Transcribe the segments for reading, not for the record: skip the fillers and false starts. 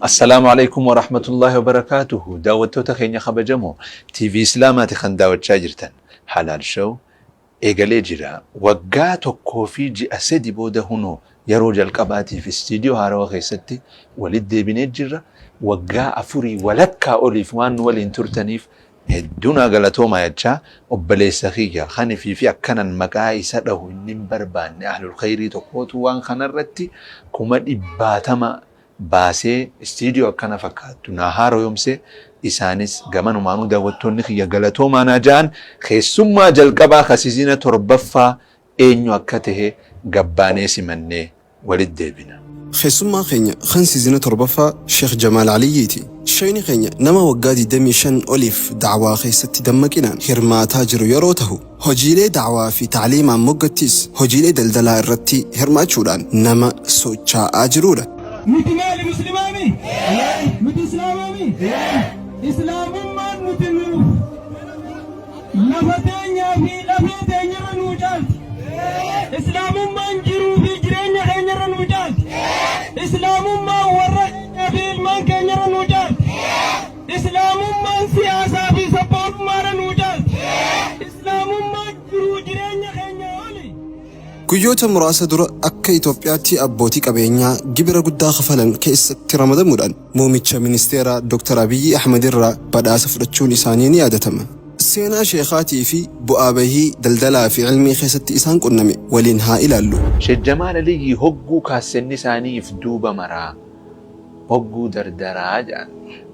Assalaamu Aleykum Warahmatullaahi Wabarakaatuhu Daawwattoota keenya kabajamoo TV Islaamaati kan daawwachaa jirtan Halaal Show eegalee jira. Waggaa tokkoo fi ji'a sadi booda hunoo yeroo jalqabaatiif istiidiyoo haarawa keessatti walitti deebinee jirra. Waggaa afurii walakkaa oliif waan nu waliin turtaniif Hedduu naa galatoomaa jechaa obboleessa kiyya kan ifiifi akkanan maqaa isa dhahu inni hin barbaanne ahlul kheyrii tokkootu waan kanarratti 80,000 baasee istiidiyoo akkana fakkaattu naa haaroyomse isaanis gamanumaanuu daawwattoonni kiyya galatoomaa naa ja'an keessummaa jalqabaa ka sizina 7ffaa eenyu akka tahe gabbaanee simannee walitti deebina. Keessummaa keenya kan siizina 7ffaa Sheikh Jamaal Aliyyiiti. Sheeyni keenya nama waggaa 25 oliif da'waa keessatti dammaqinaan hirmaataa jiru yeroo tahu, hojiilee da'waa fi ta'liimaan moggattis hojiilee daldalaa irratti hirmaachuudhaan nama sochaa'aa jiruudha. Nuti maali muslimaami? Nuti islaamaami? Islaamummaan nuti nuuf Lafa teenyaa fi lafee teenyarra nuu caalti. Islaamummaan jiruu fi jireenya keenyarra nuu caalti. Islaamummaan warra keenyaa fi ilmaan keenyarra nuu caalti. Islaamummaan siyaasaa fi sabboonummaarra nuu caalti. Islaamummaan jiruu jireenya keenyaa oli. Guyyoota muraasa dura akka Itoophiyaatti abbootii qabeenyaa gibira guddaa kafalan keessatti ramadamuudhaan Muumicha Ministeeraa Dr. Abiyyi Ahmad irraa badhaasa fudhachuun isaanii ni yaadatama. Seenaa Sheekhaatii fi bu'aa bahii daldalaa fi ilmii keessatti isaan qunname waliin haa ilaallu. Sheikh Jamaal Aliyyii hogguu kaassenni isaanii if duuba maraa, hogguu dardaraa ja'an.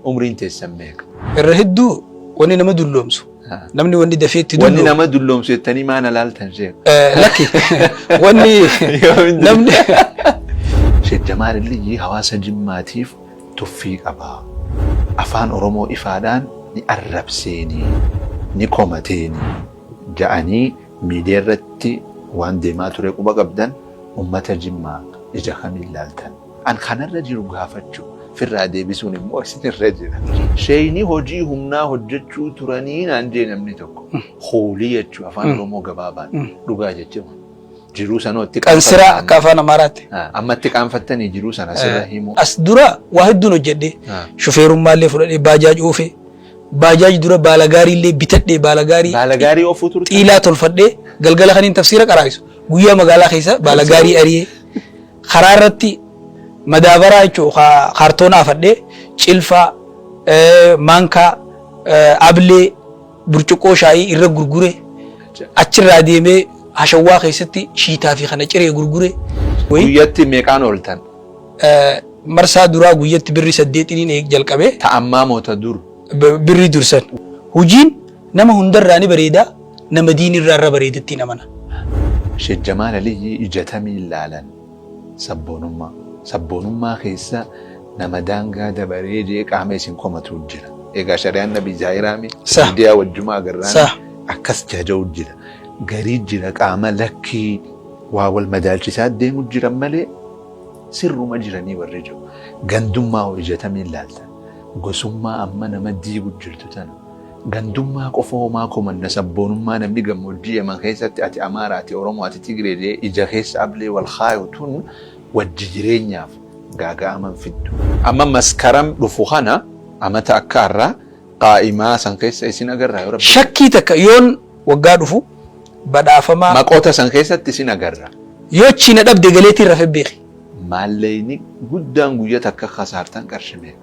Umriin teessan meeqa? Irra hedduu wanni nama dulloomsu namni wanni dafee itti Wanni dulloomu nama dulloomsu jettanii maa na laaltan sheekh? Lakki wanni namni Sheikh Jamaal Aliyyii hawaasa Jimmaatiif tuffii qaba. Afaan Oromoo ifaadhaan ni arrabseeni, ni komateeni ja'anii miidiyaa irratti waan deemaa ture quba qabdan ummata Jimmaa ija kamiin laaltan? An kanarra jiru gaafachu, firraa deebisuun immoo isinirra jira. Sheeyni hojii humnaa hojjechuu turanii naan jee namni tokko. Kuulii jechuu afaan Oromoo gabaabaan dhugaa jechi kun. Jiruu sanoo itti Qansiraa akka afaan Amaaraatti. Amma itti qaanfattanii jiruu sana sirra himuu. As dura waa hedduun hojjedhe. Shufeerummaallee fudhadhee baajaaj oofe. Baajaaj dura baalagaarii illee bitadhee baalagaarii Baalagaarii oofuu turtan? xiilaa tolfadhee galgala kaniin tafsiira qaraa'isu. Guyyaa magaalaa keessa baalagaarii ari'ee karaa irratti madaabaraa jechuun kaartoona afadhee cilfaa maankaa ablee burcuqqoo shaayii irra gurgure achirraa deemee hashawwaa keessatti shiitaa fi kana ciree gurgure. Guyyatti meeqaan ooltan? Marsaa duraa guyyatti birri saddeetiniin eeg jalqabe. Ta ammaa moo ta dur? Birrii dursan. Hujiin nama hundarraa ni bareeda, nama diinirraa irra bareedattiin amana. Sheek Jamaal Aliyyii ija tamiin laalan? Sabboonummaa. Sabboonummaa keessa nama daangaa dabaree jee qaama isin komatuu jira. Egaa shari'aan nabii zaahiraami Sah. miidiyaa wajjuma agarraami Sah. akkas jaja'u jira. Garii jira qaama lakkii waa wal madaalchisaa deemu jiran malee sirruma jiranii warri jiru. Gandummaa hoo ija tamiin laaltan? Gosummaa amma nama diigu jirtu tana. Gandummaa qofa homaa komanna sabboonummaa namni gammoojjii Yaman keessatti ati Amaara ati Oromoo ati Tigree jedhee ija keessa ablee wal kaayu tun wajji jireenyaaf gaaga'ama hin fiddu. Amma Maskaram dhufu kana amata akka har'aa qaa'imaa san keessa isin agarraa yoo Rabbi jedhe. Shakkii takka yoon waggaa dhufu badhaafamaa. Maqoota san keessatti isin agarra. Yoo achii na dhabde galeetiin rafe beeki. Maallayni guddaan guyya takka kasaartan qarshi meeqa?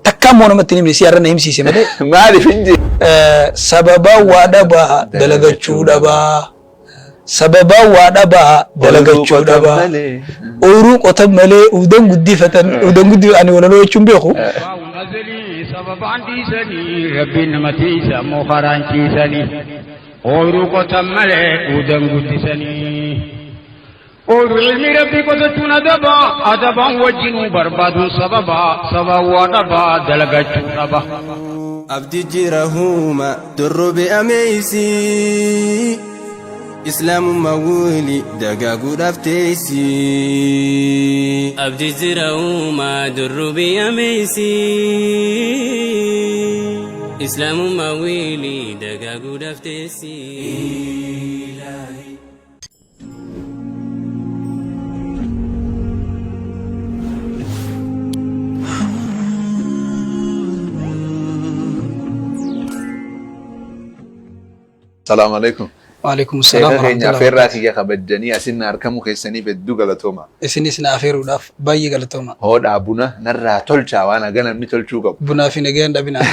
Takka immoo namatti hin himne si har'a na himsiise malee. Maaliif hin jee? Sababa waa dhabaa dalagachuu dhabaa. Sababa waa dhabaa dalagachuu dhabaa. Ooyiruu qotan malee udan guddifatan udan guddifatan ani walaloo jechuun beeku. Azalii sababaan dhiisanii rabbiin nama tiisa ammoo karaan ciisanii ooyiruu qotan malee udan guddisanii. Ooyiruu ilmi rabbii qotachuun adaba adabaan wajjinuu barbaaduun sababa sabaan waa dhaba dalagachuu dhaba. Abdi jira huuma dorrobe ameeysi Islaamummaa wuli dagaaguudhaaf teeysi. Abdi jira uumaa durrubi ameeysi Islaamummaa wiili dagaaguudhaaf teessi. Salaamu alaikum. Waalaikum salaam Sheeka keenya warahmatullahi afeerraa wabarakatuh. kiyya kabajjanii asin na argamuu keessaniif hedduu galatooma. Isinis na afeeruudhaaf baay'ee galatooma. Hoodhaa buna narraa tolchaa waan haga namni tolchuu qabu. Bunaa fi nagayaan dhabinaa.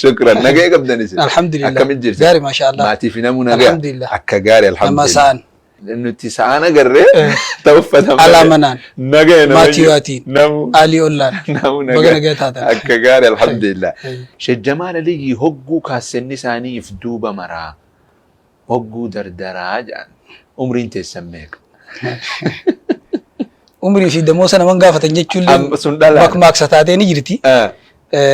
Shukran. Nagaya qabdan isin. Alhamdulillah. Akkamitti jirtu? Gaarii maasha Allah. Maatii fi namuu nagaya. Alhamdulillah. Akka gaarii Nama alhamdulillah. sa'an. Nuti sa'aan agarree ta'u uffata malee. Alaa manaan. Nagaya nama Maatii iyyuu. waatiin. Namuu. Aalii ollaan. Namuu Baga nagaya. nagaya taatan. Akka gaarii alhamdulillah. Ayy. Sheekh Jamaal Aliyyi hogguu kaassenni isaanii if duuba maraa. Hogguu dardaraa jedhan. Umriin teessan meeqa? Umrii fi damoosa naman gaafatan jechuun Amma sun dhalaa. makmaaksa taatee ni jirti.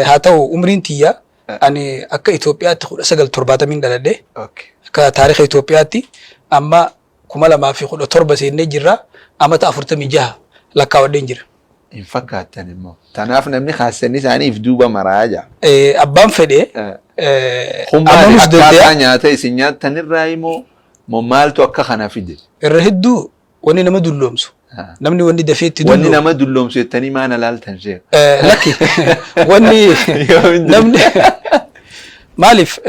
Haa ta'u umriin tiyya ani akka Itoophiyaatti 1970 dhaladhe. Okay. Akka taarika Itoophiyaatti amma 2017 seennee jirra. Amata 46 lakkaawwadheen jira. Hin fakkaattan immoo. Tanaaf namni kaassenni isaanii if duuba maraa jedha. Abbaan fedhe Kun maali? amanuus Akkaataa danda'a. nyaata isin nyaattanirraa immoo moo maaltu akka kana fide? Irra hedduu wanni nama dulloomsu. Namni wanni dafee itti Wanni dulloomu. nama dulloomsu jettanii maal alaaltan sheekh? Lakki wanni Yoo namni maaliif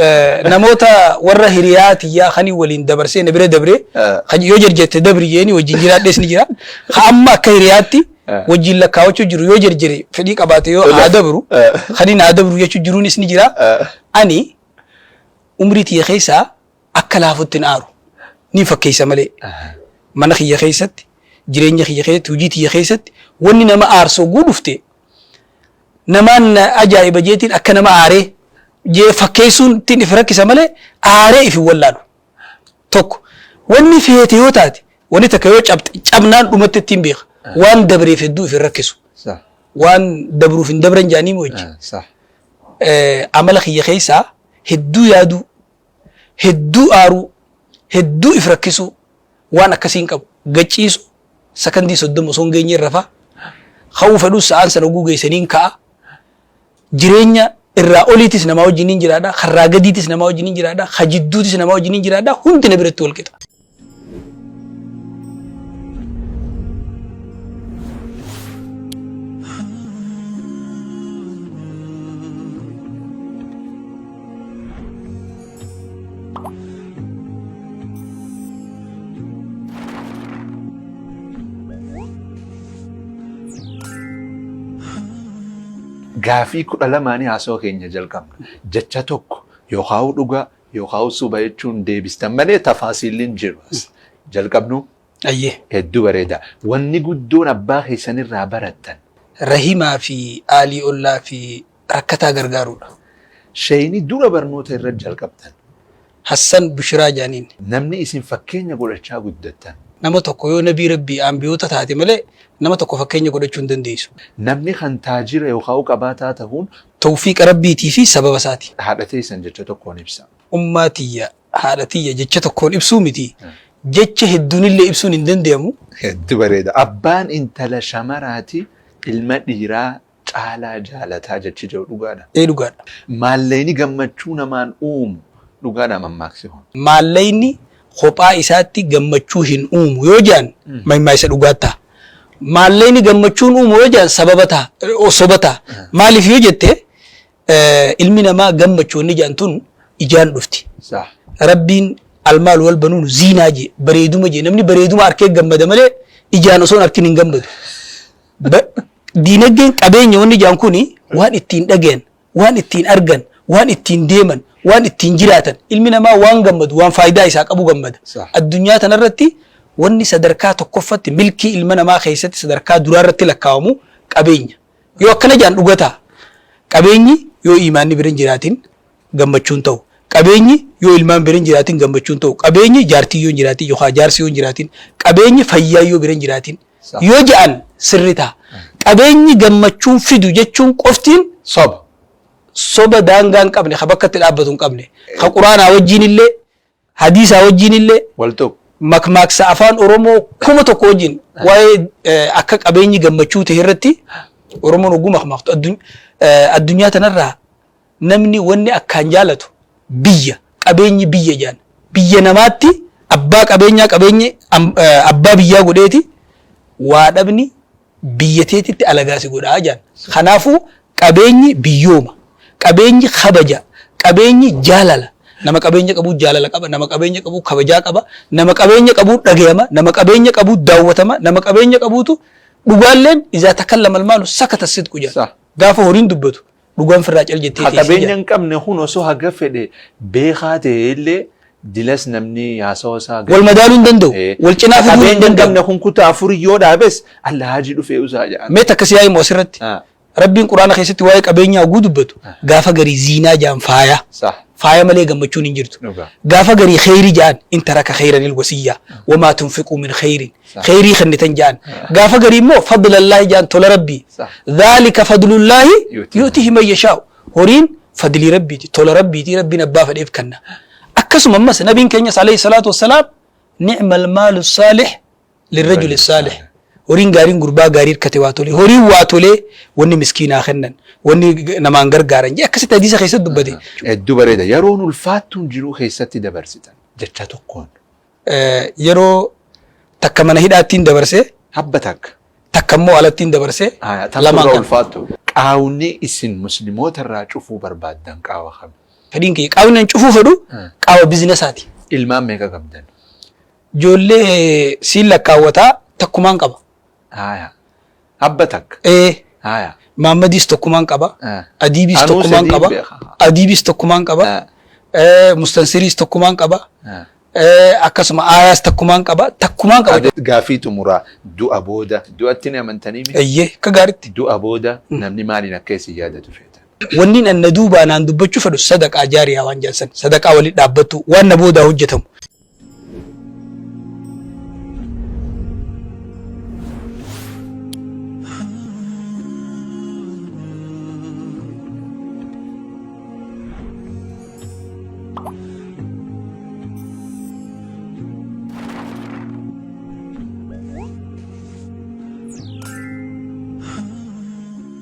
namoota warra hiriyaa tiyyaa kanii waliin dabarsee na bira dabree kan yoo jarjarte dabri jeeni wajjin jiraadhees ni jira. Ka amma akka hiriyaatti wajjin lakkaawachuu jiru yoo jarjare fedhii qabaate yoo haa dabru kaniin haa dabru jechuu jiruunis ni jira. Ani umrii tiyya keessaa akka laafutti hin aaru. Ni fakkeessa malee. Mana kiyya keessatti, jireenya kiyya keessatti, hojii tiyya keessatti wanni nama aarsu oguu dhufte namaan ajaa'iba jeetiin akka nama aaree jee fakkeessuun ittiin if rakkisa malee aaree if hin wallaalu. Tokko wanni feete yoo taate wanni takka yoo cabxe cabnaan dhumatti ittiin beeka. Waan dabreef hedduu if hin rakkisu. Sah. Waan dabruuf hin dabran jaanii wajji. Sah. Amala kiyya keessaa hedduu yaaduu, hedduu aaruu, hedduu if rakkisuu waan akkasii hin qabu. Gachiisu sakandii 30 osoo hin geenye rafaa. Ka'uu fedhus sa'aan sana oguu geessaniin ka'a. Jireenya irraa oliitis namaa wajjin hin jiraadha. Karraa gadiitis namaa wajjin hin jiraadha. Ka jidduutis namaa wajjin hin jiraadha. Hundi na biratti wal qixa. Gaafii 12nii haasawaa keenya jalqabna. Jecha tokko yookaan dhugaa yookaan soba jechuun deebistan malee tafaasiilli hin jiru. Jalqabnu Ayyee. hedduu bareeda. Wanni guddoon abbaa keessanirraa barattan. Rahimaa fi aalii ollaa fi rakkataa gargaaruudha. Sheeyni dura barnoota irra jalqabdan. Hassan Bushiraa jaaniin. Namni isin fakkeenya godhachaa guddattan. Nama tokko yoo nabii rabbii ambiyoota taate malee nama tokko fakkeenya godhachuu hin dandeessu. Namni kan taajira yookaan qabaataa ta'uun Tawfiiqa rabbiitii fi sababa isaati. Haadha teessan jecha tokkoon ibsa. Ummaa tiyya haadha tiyya jecha tokkoon ibsuu miti. Jecha hedduunillee ibsuun hin danda'amu. Hedduu bareeda. Abbaan intala shamaraati ilma dhiiraa caalaa jaalataa jechi jedhu dhugaadha. Ee dhugaadha. Maallayni gammachuu namaan uumu dhugaadha mammaaksi kun. Maallayni kophaa isaatti gammachuu hin uumu yoo jedhan mammaaksa dhugaa ta'a. Maallayni gammachuun uumu yoo jedhan sababa ta'a, soba ta'a. Maaliif yoo jette ilmi namaa gammachuu inni jedhan tun ijaan dhufti. Sah. Rabbiin almaal wal banuun ziinaa jee bareeduma jee namni bareeduma arkee gammada malee ijaan osoo hin arkin hin gammadu. Diinagdeen qabeenya wanni jedhan kuni waan ittiin dhagayan, waan ittiin argan, waan ittiin deeman, waan ittiin jiraatan. Ilmi namaa waan gammadu, waan faayidaa isaa qabu gammada. Sah. Addunyaa tanarratti wanni sadarkaa tokkoffatti milkii ilma namaa keessatti sadarkaa duraarratti lakkaawamu qabeenya. Yoo akkana jedhan dhuga ta'a. Qabeenyi yoo iimaanni bira hin jiraatin gammachuun ta'u. Qabeenyi yoo ilmaan bira hin jiraatin gammachuun ta'u. Qabeenyi jaartii yoo hin jiraatin yookaan jaarsi yoo hin jiraatin. Qabeenyi fayyaa yoo bira hin jiraatin. Sah. Yoo jedhan sirri ta'a. Qabeenyi gammachuun fidu jechuun qoftiin Soba. soba daangaa hin qabne, ka bakka itti dhaabbatu hin qabne. Ka quraanaa wajjin illee, hadiisaa wajjin illee, Wal tokko. makmaaksa afaan Oromoo 1000 wajjin waa'ee akka qabeenyi gammachuu ta'e irratti Oromoon hogguu makmaaktu addunyaa tanarraa namni wanni akkaan jaalatu biyya qabeenyi biyya jaan biyya namaatti abbaa qabeenyaa qabeenyi abbaa biyyaa godheeti waa dhabni biyya teetitti alagaa si godhaa jaan. Kanaafuu qabeenyi biyyooma, qabeenyi kabaja, qabeenyi jaalala, Nama qabeenya qabu jaalala qaba, nama qabeenya qabu kabajaa qaba, nama qabeenya qabu dhagayama, nama qabeenya qabu daawwatama, nama qabeenya qabuutu dhugaalleen izaa takallama almaalu sakata sidqu jedha. Sah. Gaafa horiin dubbatu dhugaan firraa cal jettee Ha teessi qabeenya jedha. hin qabne kun osoo haga fedhe beekaa ta'e illee dilas namni haasawa isaa Wal madaaluu hin danda'u. Wal cinaa fiduu hin Qabeenya hin danda'u. qabne kun kutaa afurii yoo dhaabes alla haji dhufee usaa jedhan. Mee takka si yaa'imu asirratti. Ah. Rabbiin Qur'aana keessatti waa'ee qabeenyaa oguu dubbatu gaafa garii ziinaa ja'an faaya. Sah. Faaya malee gammachuun hin jirtu. Dhugaa. Gaafa garii kheyrii ja'an in taraka kheyranil wasiyyaa wamaa tunfiquu min kheyrin. Kheyrii kennitan ja'an. Gaafa garii immoo fadlallaahi ja'an tola Rabbii. Sah. Dhaalika fadlullaahi Yu'tiihi. yu'tiihi man yashaa'u. Horiin fadlii Rabbiiti tola Rabbiiti Rabbiin abbaa fedheef kenna. Akkasuma ammas nabiin keenyas alayhi salaatu wassalaam ni'mal maalu saalih lirrajuli saalih. Horiin gaariin gurbaa gaarii hirkate waa tolee. Horiin waa tolee wanni miskiinaa kennan wanni namaan gargaaran jee akkasitti hadiisa keessatti dubbate. Hedduu bareeda. Yeroon ulfaattuun jiruu keessatti dabarsitan jecha tokkoon. Yeroo takka mana hidhaattiin dabarse. Habba takka. Takka immoo alattiin dabarse. Lamaan kana. Ulfaattu. Qaawni isin muslimoota irraa cufuu barbaaddan qaawa kami? Fedhiin kiyya qaawni an cufuu fedhu qaawa bizinesaati. Ilmaan meeqa qabdan? Ijoollee siin lakkaawwataa takkumaan qaba. Haya. Abba takka. Ee. Haya. Maammadis tokkumaan qaba. Adiibis Anuu tokkumaan sadiin qaba. beeka. Adiibis tokkumaan qaba. Mustansiris tokkumaan qaba. Akkasuma aayaas takkumaan qaba. Takkumaan qaba. Gaafii xumuraa du'a booda du'atti ni amantanii mi? Eeyyee akka gaaritti. Du'a booda namni maaliin akka isin yaadatu feetan? Wanni an na duubaa naan dubbachuu fedhu sadaqaa jaariyaa waan jedhan san sadaqaa walitti dhaabbattu waan na boodaa hojjetamu.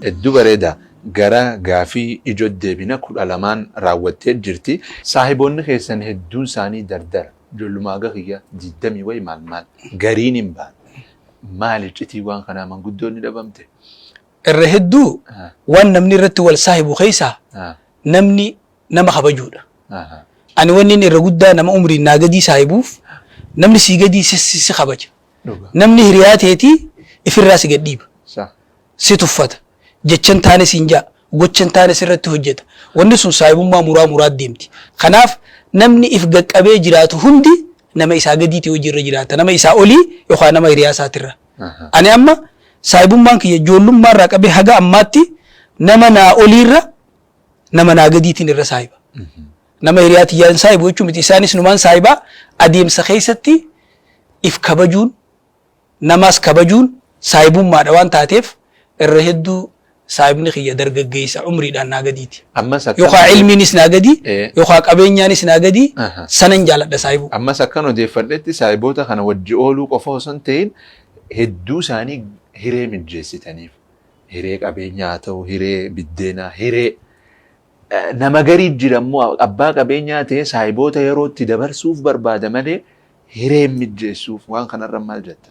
Hedduu bareeda. Gara gaafii ijoot deebina 12n raawwattee jirti. Saahiboonni keessan hedduun isaanii dardara. Ijoolluma haga kiyya 20 wayi maal maal. Gariin hin baane. Maali iccitiin waan kanaa manguddoon ni dhabamte? Irra hedduu waan namni irratti wal saahibu keessaa namni nama kabajuudha. Ani wanni inni irra guddaa nama umriin naa gadii saahibuuf namni sii gadii si, si, si kabaja. Namni hiriyaa teetii ifirraa si gad dhiiba. Si tuffata. Jecha hin taane siin ja'a. Gocha hin taane sirratti hojjeta. Wanni sun saahibummaa muraa muraat deemti. Kanaaf namni if gaqqabee jiraatu hundi nama isaa gadiiti hojii irra jiraata. Nama isaa olii yookaan nama hiriyaa isaatirra. Ani amma saahibummaan kiyya ijoollummaa irraa qabee haga ammaatti nama naa oliirra nama naa gadiitiin irra saahiba. Nama hiriyaa tiyyaan saahibu jechuu miti. Isaanis numaan saahibaa adeemsa keessatti if kabajuun Namaas kabajuun saahibummaadha waan taateef irra hedduu saahibni kiyya dargaggeessa umriidhaan naa gadiiti. Ammas akkan Yookaa ilmiinis naa gadi, Ee. yookaa qabeenyaanis naa gadi, Aha. sanan jaaladha saahibuu. Ammas akkan odeeffadhetti saahiboota kana wajji ooluu qofa osoo hin ta'in hedduu isaanii hiree mijjeessitaniif. Hiree qabeenyaa haa ta'u, hiree biddeenaa, hiree Nama garii jira immoo abbaa qabeenyaa ta'ee saahiboota yeroo itti dabarsuuf barbaada malee hiree hin mijjeessuuf waan kanarra maal jetta?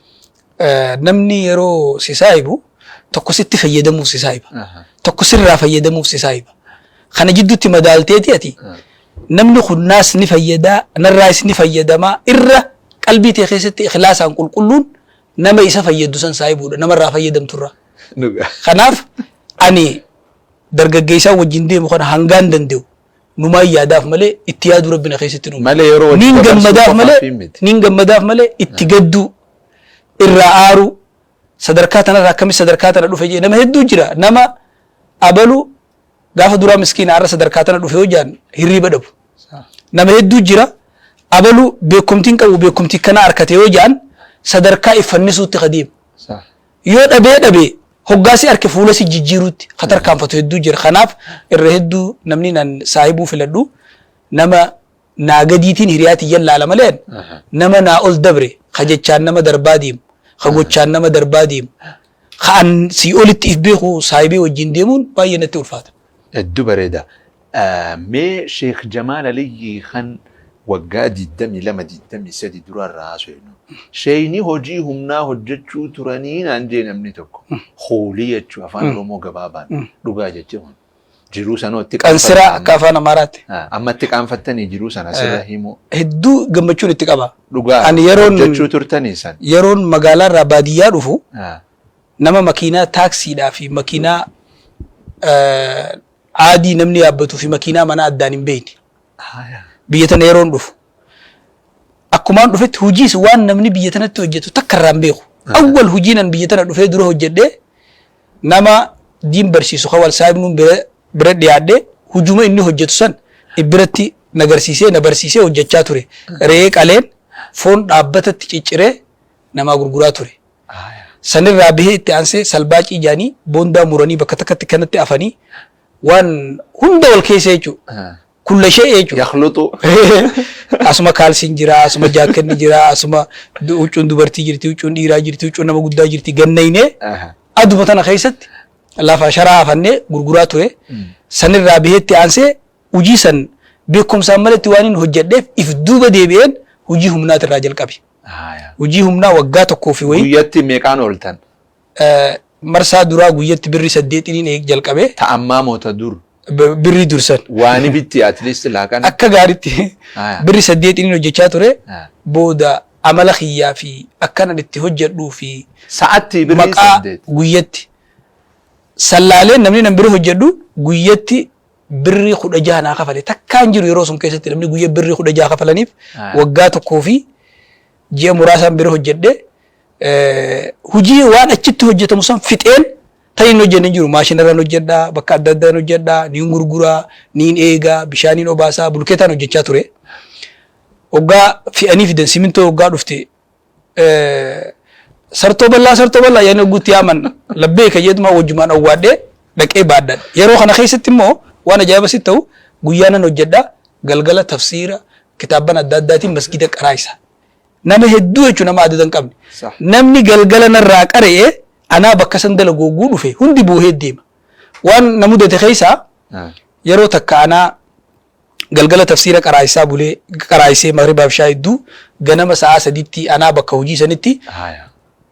Namni yeroo si saahibu tokko sitti fayyadamuuf si saahiba. Tokko sirraa fayyadamuuf si saahiba. Kana jidduutti madaalteeti ati namni kun naas ni fayyadaa narraas ni fayyadamaa irra qalbii tee keessatti ikhlaasaan qulqulluun nama isa fayyaddu san saahibuudha namarraa fayyadamturraa. Kanaaf ani Dargaggeessaan wajjin deemu kana hangaan danda'u numaan yaadaaf malee itti yaaduu Rabbi na keessatti hin uumne. Malee yeroo wajjin Niin dabarsuu gammadaaf qofaaf malee hin miti. niin gammadaaf malee itti gadduu irraa aaruu sadarkaa tanarraa akkamitti sadarkaa tana dhufe jee nama hedduu jira nama abalu gaafa duraa miskiina har'a sadarkaa tana dhufe yoo jaan hirriiba dhabu. Nama hedduu jira abalu beekumtiin qabu beekumtii kana harkate yoo jaan sadarkaa iffannisuutti ka deemu. Yoo dhabee dhabe hoggaa si arke fuula si jijjiiruutti ka tarkaanfatu hedduu jira. Kanaaf irra hedduu namni nan saahibuu filadhu nama naa gadiitiin hiriyaa tiyyan laala malee nama naa ol dabre ka jechaan nama darbaa deemu, ka gochaan nama darbaa deemu, ka an sii olitti if beeku saahibee wajjin deemuun baay'ee natti ulfaata. Hedduu bareeda. Mee Sheekh Jamaal Aliyyii kan waggaa 22, 23 dura irraa haasofnu. Sheeyni hojii humnaa hojjechuu turanii naan jee namni tokko. Kuulii jechuu afaan Oromoo gabaabaan. Dhugaa jechi kun. Jiruu sanoo itti Qansiraa qaanfattan akka afaan Amaaraatti. Amma itti qaanfattanii jiruu sana asirra himuu. Hedduu gammachuun itti qaba. Dhugaa Ani yeroon hojjechuu turtanii san. Yeroon magaalaa irraa baadiyyaa dhufu nama makiinaa taaksiidhaa fi makiinaa aadii namni yaabbatuu fi makiinaa manaa addaan hin beekne. Biyya tana yeroon dhufu. Akkumaan dhufetti hojiis waan namni biyya tanatti hojjetu takka irraa hin beeku. Awwal hojiin an biyya tana dhufee dura hojjedhee nama diin barsiisu kan wal saahibnuun bira bira dhiyaadhee hujuma inni hojjetu san biratti na garsiisee na barsiisee hojjechaa ture. Re'ee qaleen foon dhaabbatatti cicciree namaa gurguraa ture. Sanirraa bahee itti aansee salbaacii jaanii boondaa muranii bakka takkatti kanatti afanii waan hunda wal keessa jechuudha. Kulla shee jechuudha. Yakhluxu. Asuma kaalsiin jira, asuma jaakkanni jira, asuma huccuun dubartii jirti, huccuun dhiiraa jirti, huccuun nama guddaa jirti. Gannaynee aduma tana keessatti lafa sharaa afannee gurguraa ture. Sanirraa baheetti aansee hojii san beekumsaan malatti waan hin hojjedheef if duuba deebi'een hojii humnaatirraa jalqabe. Hojii humnaa waggaa tokkoo fi wayii. Guyyatti meeqaan ooltan? Marsaa duraa guyyatti birri saddeetiniin eeg jalqabe. Ta ammaa moo ta dur? Birrii dursan. Waani bitti at least laaqana. Akka gaaritti birri saddeetiniin hojjechaa ture. Booda amala kiyyaa fi akkanan itti hojjedhuu fi Sa'atti birrii maqaa saddeet. Guyyatti. Sallaaleen namni nan bira hojjedhu guyyatti birrii 16 naa kafale. Takkaa hin jiru yeroo sun keessatti namni guyya birrii 16 kafalaniif waggaa tokkoo fi ji'a muraasaan bira hojjedhe. Hojii waan achitti hojjetamu san fixeen tan hin hojjenne hin jiru. Maashinarraan hojjedha, bakka adda addaan hojjedha, niin gurguraa, niin eegaa, bishaaniin obaasaa, bulkeetaan hojjechaa ture. Hoggaa fe'anii fidan simintoo hoggaa dhufte sartoo bal'aa sartoo bal'aa jedhanii hogguutti yaaman labbeeka jeetuma wajjumaan owwaadhee dhaqee baadhadha. Yeroo kana keessatti immoo waan ajaa'iba sitti ta'u guyyaa nan hojjedha galgala tafsiira kitaabban adda addaatiin masgida qaraayisa. Nama hedduu jechuun nama adada hin qabne. Namni galgala narraa qara'e anaa bakka san dalagu hogguu dhufe hundi boohee deema. Waan na mudate keessaa yeroo takka anaa galgala tafsiira qaraayisaa bulee qaraayisee magribaaf ishaa hedduu ganama sa'aa saditti anaa bakka hojii sanitti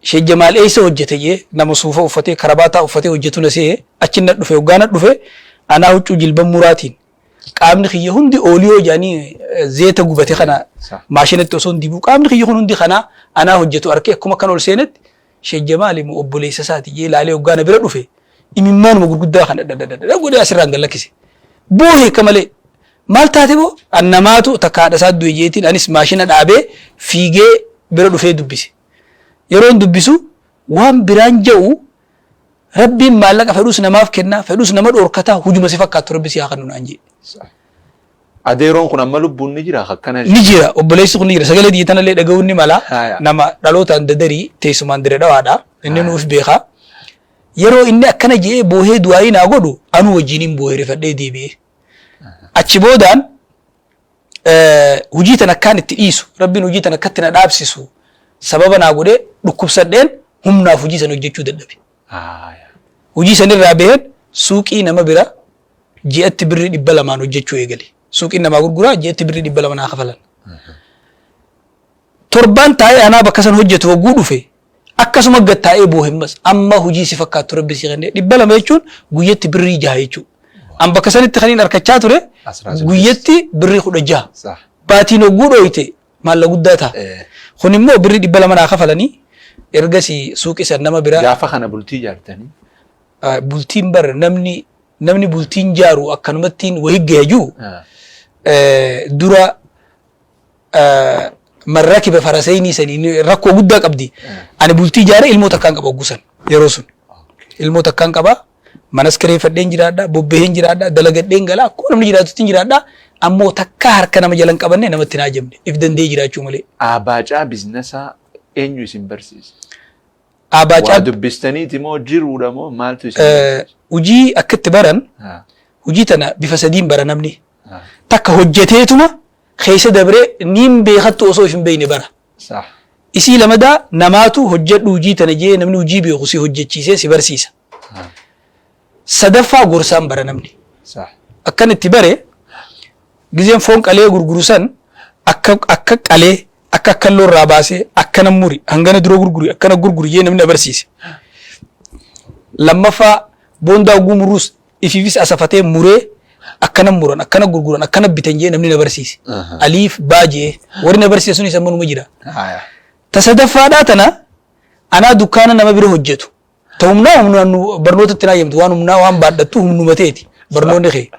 Sheekh Jamaal eessa hojjete jee nama suufa uffatee karabaataa uffatee hojjetu na se'e achi na dhufe hoggaa na dhufe anaa huccuu jilban muraatiin qaamni kiyya hundi ooliyoo jedhanii zeeta gubate kana maashinatti osoo hin dibuu qaamni kiyya kun hundi kanaa anaa hojjetu arkee akkuma kan ol seenetti Sheekh Jamaal immoo obboleessa isaati jee laalee hoggaa na bira dhufe imimmaanuma gurguddaa kana dhadhadhadha godhee asirraan gad lakkise. Boohe akka malee maal taate boo an namaatu takka haadha isaa du'e jeetiin anis maashina dhaabee fiigee bira dhufee dubbise. Yeroon dubbisu waan biraan ja'u Rabbiin maallaqa fedhus namaaf kenna, fedhus nama dhoorkata, hujuma si fakkaattu Rabbi si haa kennu naan jee. Adeeroon kun amma lubbuun ni jira akkana. Ni jira, obboleessi kun ni jira. Sagalee tiyya tanallee dhaga'uun ni mala. Nama dhalootaan dadarii teessumaan dire dhawaadha. Inni nuuf beeka. Yeroo inni akkana je'ee boohee du'aayii naa godhu anuu wajjiniin boohee rifadhee deebi'ee. Achi boodaan hujii tan akkaan itti dhiisu rabbiin hujii tan akkatti na dhaabsisu sababa naa godhee dhukkubsadheen humnaaf hujii san hojjechuu dadhabe. Hujii san irraa baheen suuqii nama bira ji'atti birrii 200n hojjechuu eegale. Suuqiin namaa gurguraa ji'atti birrii 200 naa kafalan. Torbaan taa'ee anaa bakka san hojjetu hogguu dhufe akkasuma gad taa'ee boohe ammas amma hujii si fakkaattu rabbi si kenne 200 jechuun guyyatti birrii 6 jechuudha. An bakka sanitti kan hin harkachaa ture 16. guyyatti birrii 16. Baatiin hogguu dhooyte maalla guddaa ta'a. Kun immoo birrii 200 naa kafalanii ergasii suuqii san nama biraa. Gaafa kana bultii ijaartanii? Bultiin bar namni namni bultiin jaaru akkanumattiin wahi gaya jiru dura man rakiba faraseynii sanii rakkoo guddaa qabdi. Ani bultii ijaare ilmoo takkaan qaba hogguu san yeroo sun. Ilmoo takkaan qaba. Manas kireeffadheen jiraadha, bobbaheen jiraadha, dalagadheen gala, akkuma namni jiraatutti jiraadha. Ammoo takkaa harka nama jala hin qabanne namatti hin haajamne. If danda'ee jiraachuu malee. Aabaacaa biznasaa eenyu isin barsiise? Aabaacaa Waa dubbistaniiti moo jiruudha moo maaltu isin barsiise? Hojii akka itti baran hojii tana bifa sadiin bara namni. Takka hojjeteetuma keessa dabree niin beekattu osoo if hin beekne bara. Isii lamadaa namaatu hojjedhu hojii tana jee namni hojii beeku si hojjechiisee si barsiisa. Sadaffaa gorsaan bara namni. Akkan itti bare gizeen foon qalee gurguru san akka akka qalee akka akkalloo irraa baasee akkana muri hangana dura gurguri akkana gurguri jee namni na barsiise. Lammaffaa boondaa oguu muruus Ifiifis asafatee muree akkana muran, akkana gurguran, akkana bitan jee namni na barsiise. Aliif baa jee warri na barsiise sunis amma numa jira. Ta sadaffaadhaa tana anaa dukkaana nama bira hojjetu. Ta humnaa humnaan nu barnoota itti naayyamtu waan humnaa waan baadhattu humnuma teeti barnoonni kee.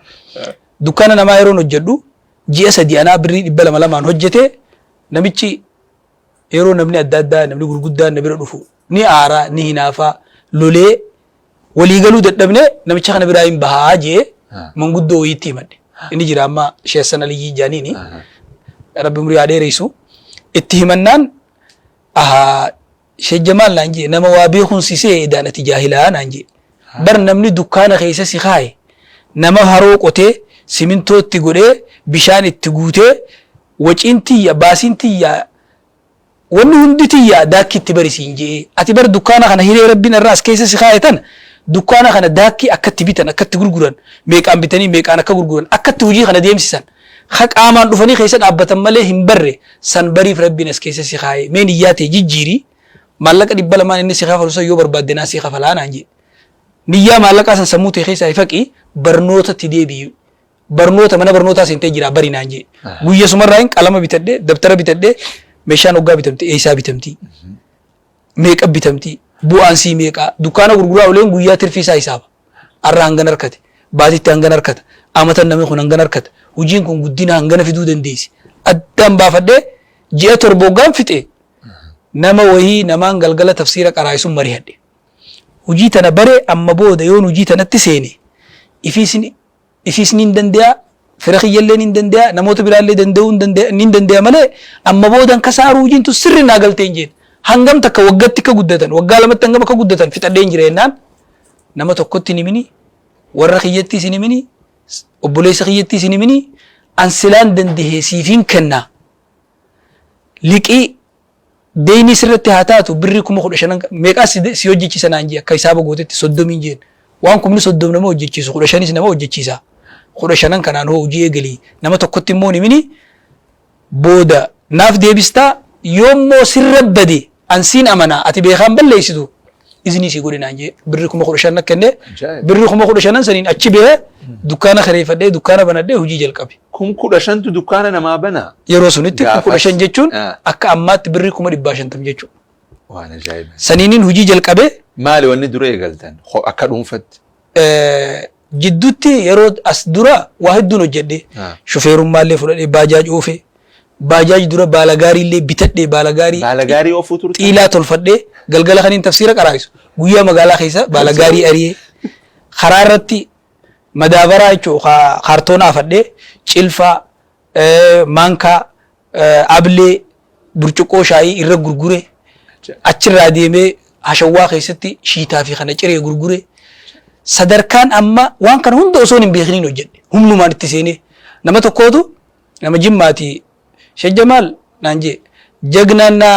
Dukkaana namaa yeroon hojjedhu ji'a 3 anaa birrii 200 lamaan hojjete namichi yeroo namni adda addaa namni gurguddaan na bira dhufu ni aara ni hinaafa lolee walii galuu dadhabne namicha kana biraa hin bahaa jee manguddoo wayiitti himadhe. Inni jira amma Sheekh Hassan Aliyyii jaaniini. Rabbi umrii haa dheereysu. Itti himannaan ahaa Sheekh Jamaal naan jee nama waa beekuun si se'e edaan ati jaahilaa naan jee. Bar namni dukkaana keessa si kaaye nama haroo qotee simintoo itti godhee bishaan itti guutee waciin tiyya baasiin tiyya Wanni hundi tiyya daakkii itti bari siin je'ee. Ati bar dukkaana kana hiree Rabbiin arra as keessa si kaaye tana dukkaana kana daakkii akka itti bitan, akka itti gurguran, meeqaan bitanii meeqaan akka gurguran, akka itti hujii kana deemsisan, ka qaamaan dhufanii keessa dhaabbatan malee hin barre san bariif Rabbiin as keessa si kaaye. Mee niyyaa tee jijjiiri, maallaqa 200n inni si kafalu san yoo barbaadde naa sii kafalaa naan je'e. Niyyaa maallaqaa san sammuu tee keessaa faqi barnootatti deebi'i. Barnoota mana barnootaa seentee jiraa bari naan jee. Guyya sumarraa hin qalama bitadhee dabtara bitadhee meeshaan hoggaa bitamte eessaa bitamtii? Meeqa bitamtii? Bu'aan sii meeqaa? Dukkaana gurguraa oleen guyyaa tirfii isaa hisaaba. Arra hangan harkate. Baatitti hangan harkata. Amatan namni kun hangan harkata. Hojiin kun guddina hangana fiduu dandeessi. Addaan baafadhee ji'a 7 hoggaan fixe nama wayii namaan galgala tafsiira qaraa'isun marihadhe. Hojii tana bare amma booda yoon hojii tanatti seene ifiis Ifiis niin dande'a, fira kiyyallee niin dande'a, namoota biraallee danda'uu hin dande'a, niin dande'a malee amma booda hin kasaaruu hojiin tun sirri naa galtee hin jeen. Hangam takka waggatti akka guddatan, waggaa lamatti hangam akka guddatan fixadhee hin jira jennaan nama tokkotti hin himini, warra kiyyattis hin himini, obboleessa kiyyattis hin himini, an silaan dandahee siifiin kenna. Liqii Deynii sirratti haa taatu birrii 15,000 meeqaa si hojjechiisa naan jee akka hisaaba gootetti soddomiin jeen waan kumni soddom nama hojjechiisu 15s nama hojjechiisa 15n kanaan hoo hojii eegali nama tokkotti immoo hin himini booda naaf deebistaa yoommoo sirra bade an siin amana ati beekaan balleessitu iznii sii godhe naan jee birrii 15,000 na kenne Ajaa'ib. birrii 15,000 saniin achi bahee dukkaana kireeffadhee dukkaana banadhee hojii jalqabe. 15,000tu dukkaana namaa banaa? Yeroo sunitti kum Gaafas. 15 jechuun akka ammaatti birrii 150,000 jechuudha. Waan ajaa'iba. Saniinin hojii jalqabe. Maali wanni dura eegaltan? Akka dhuunfatti. Jidduutti yeroo as dura waa hedduun hojjedhe. Shufeerummaallee fudhadhee baajaaj oofe. Baajaaj dura baalagaarii illee bitadhee baalagaarii Baalagaarii oofuu turtan? xiilaa tolfadhee galgala kaniin tafsiira qaraa'isu. Guyyaa magaalaa keessa baalagaarii ari'ee karaa irratti madaabaraa jechuun kaartoona afadhee cilfaa, maankaa, ablee, burcuqqoo shaayii irra gurgure achirraa deemee hashawwaa keessatti shiitaa fi kana ciree gurgure sadarkaan amma waan kana hunda osoon hin beekiniin hojjedhe humnumaan itti seenee nama tokkootu nama jimmaati Sheikh Jamaal naan jee jagnaanna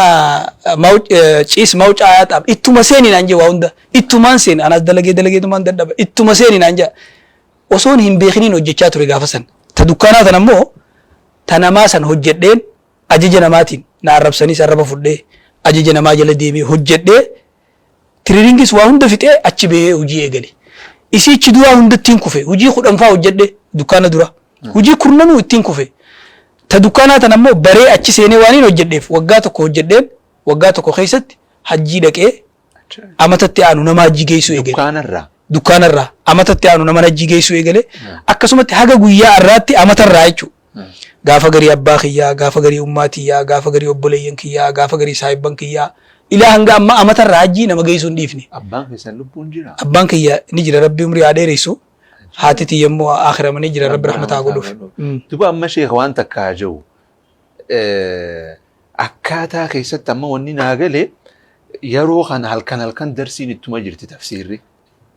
ciis mawcaa ayaaxaam ittuma seeni naan jee waa hunda ittumaan seeni anaas dalagee dalageetumaan dadhaba ittuma seeni naan jee osoon hin beekiniin hojjechaa ture gaafa san ta dukkaanaa tan ammoo ta namaa san hojjedheen ajaja namaatiin na arrabsaniis arraba fudhee ajaja namaa jala deemee hojjedhee Tiriringis waa hunda fixee achi bahee hojii eegale. Isiichi duraa hunda ittiin kufe. Hojii 10 faa hojjedhe dukkaana dura. Hojii kurnanuu ittiin kufe. Ta dukkaanaa tan ammoo baree achi seenee waaniin hojjedheef waggaa tokko hojjedheen waggaa tokko keessatti hajjii dhaqee amatatti aanu nama hajjii geessuu eegale. Dukkaanarraa. Dukkaanarraa amatatti aanu nama hajjii geessuu eegale. Akkasumatti haga guyyaa har'aatti amatarraa jechuudha. Gaafa garii abbaa kiyyaa, gaafa garii ummaa tiyyaa, gaafa garii obboleeyyan kiyyaa, gaafa garii saahibban kiyyaa. Ilaa hanga ammaa amata irraa hajjii nama geessuu hin dhiifne. Abbaan keessan lubbuun jiraa? Abbaan kiyya ni jira Rabbi umrii haa dheereysu. Haati tiyya immoo aakiramanii jira Rabbi rahmata haa godhuuf. Duba amma sheekh waan takka haa jiru. Akkaataa keessatti amma wanni naa gale yeroo kana halkan halkan darsiin ittuma jirti tafsiirri.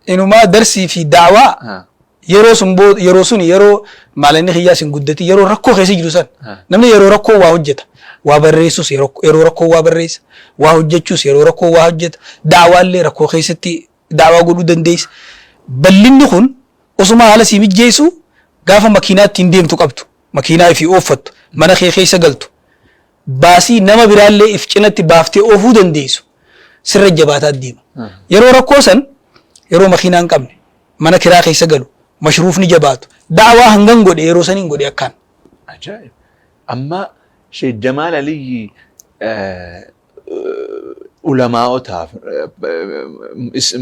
Inumaa darsii fi da'waa yeroo sun boo yeroo sun yeroo maalanni kiyyaas hin guddatin yeroo rakkoo keessa jiru san namni yeroo rakkoo waa hojjeta waa barreessus yeroo yeroo rakkoo waa barreessa waa hojjechuus yeroo rakkoo waa hojjeta da'waallee rakkoo keessatti da'waa godhuu dandeessa bal'inni kun osuma haala sii mijjeessu gaafa makiinaa ittiin deemtu qabdu makiinaa ifii ooffattu mana kee keessa galtu baasii nama biraallee if cinatti baaftee oofuu dandeessu sirra jabaataa deema. Yeroo rakkoo san yeroo makiinaa hin qabne mana kiraa keessa galu Mashruufni jabaatu. Da'waa hangan godhe yeroo saniin godhe akkaan. Ajaa'ib! Amma Sheekh Jamaal Aliyyi ulamaa'otaaf,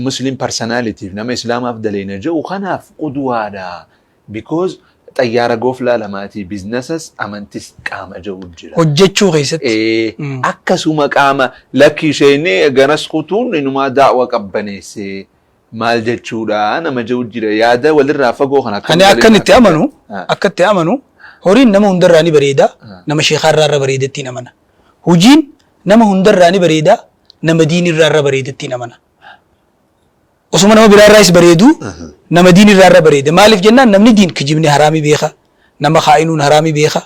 Muslim personality nama Islaamaaf daleena jedhu kanaaf qudwaadha. Because xayyaara gooflaa lamaatii biizinasas amantis qaama jedhu jira. Hojjechuu keessatti. Akkasuma qaama lakki isheen garas kutuun inumaa daa'wa qabbaneessee maal jechuudha nama jedhu jira. Yaada walirraa fagoo kana Ani akkan itti amanu, akka itti amanu, horiin nama hundarraa ni bareeda, nama sheekaarraa irra bareedattiin amana. Hojiin nama hundarraa ni bareeda, nama diinirraa irra bareedattiin amana. Osuma nama biraarraayis bareedu, nama diinirraa irra bareeda. Maaliif jennaan, namni diin kijibni haraamii beeka, nama kaa'inuun haraamii beeka,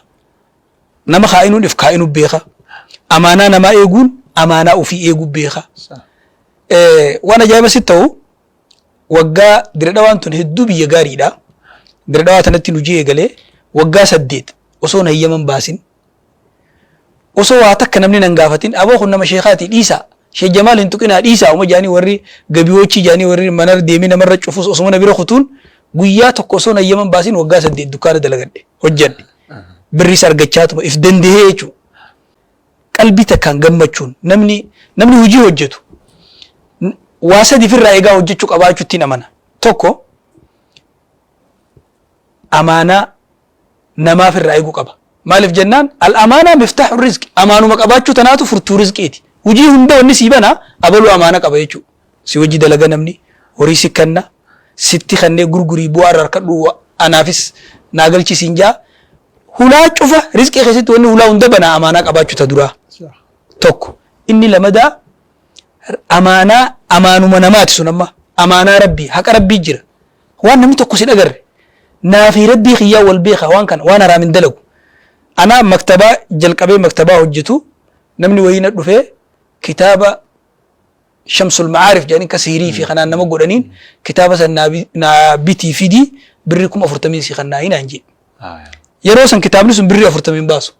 nama kaa'inuun if kaa'inuu beeka, amaanaa namaa eeguun amaanaa ofii eeguu beeka. Waan ajaa'iba sitti ta'u, waggaa Dire Dhawaan tun hedduu biyya gaariidha. Dire Dhawaa tanatti hojii eegalee waggaa 8 osoo hin hayyaman baasin, osoo waa takka namni nan gaafatin, "Aboo, kun nama sheekaati, dhiisaa, Sheekh Jamaal hin tuqinaa, dhiisaa," uma jaanii warri gabiyochii jaanii warri mana deemee namarra cufus osuma na bira kutuun, guyyaa tokko osoo hin hayyaman baasin waggaa 8 dukkaana dalagadhe, hojjedhe, birriis argachaatuma if dandahee jechuudha. Qalbii takkaan gammachuun namni hojii hojjetu waa sadi ofirraa eegaa hojjechuu qabaachuu ittiin amana. Tokko, amaanaa namaaf irraa eeguu qaba. Maaliif jennaan, al-amaanaa miftaahu rizqi, amaanuma qabaachuu tanaatu furtuu rizqiiti. Hojii hunda wanni sii bana abaluu amaana qaba jechuudha. Si wajji dalaga, namni horii si kenna, sitti kennee gurgurii bu'aa irraa harkadhu, anaafis naa galchi siin jaa. Hulaa cufa rizqii keessatti wanni hulaa hunda bana amaanaa qabaachuu ta duraa. Tokko. Inni lamadaa amaanaa amaanuma namaati sun, amma amaanaa Rabbii, haqa Rabbii jira. Waan namni tokko si dhagarre, naafi Rabbii kiyyaa wal beeka, waan kana waan haraam hin dalagu. Anaa maktabaa jalqabee maktabaa hojjetu, namni wayii na dhufee kitaaba Shamsul Ma'aarif jedhanii ka sihirii fi kanaan nama godhaniin, kitaaba san naa bitii fidii, birrii 40,000 si kannaa hinaan jee. Yeroo san kitaabni sun birrii 40 baasu.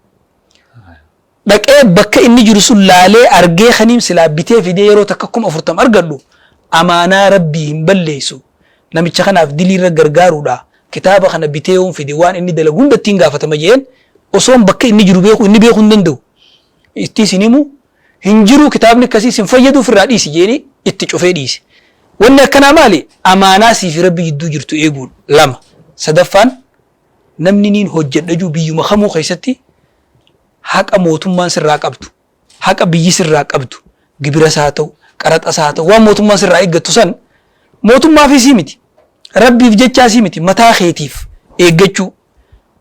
Dhaqee bakka inni jiru sun laalee argee kaniin silaa bitee fidee yeroo takka 40,000 argadhu, amaanaa Rabbii hin balleessu. Namicha kanaaf diliirra gargaaruudha. Kitaaba kana bitee yoon fide, waan inni dalagu hunda ittiin gaafatama jeen, osoon bakka inni jiru beeku, inni beekuu hin danda'u. Itti isin himu hin jiru, kitaabni akkasii sin fayyadu, ofirraa dhiisi jeeni itti cufee dhiise. Wanni akkanaa maali? Amaanaa sii fi Rabbi jidduu jirtu eeguudha. Lama. Sadaffaan, namni niin hojjedha jiru biyyuma kamuu keessatti haqa mootummaan sirraa qabdu, haqa biyyi sirraa qabdu, gibiras haa ta'u, qaraxas haa ta'u, waan mootummaan sirraa eeggattu san mootummaafis miti, Rabbiif jechaas miti, mataa keetiif eeggachuu.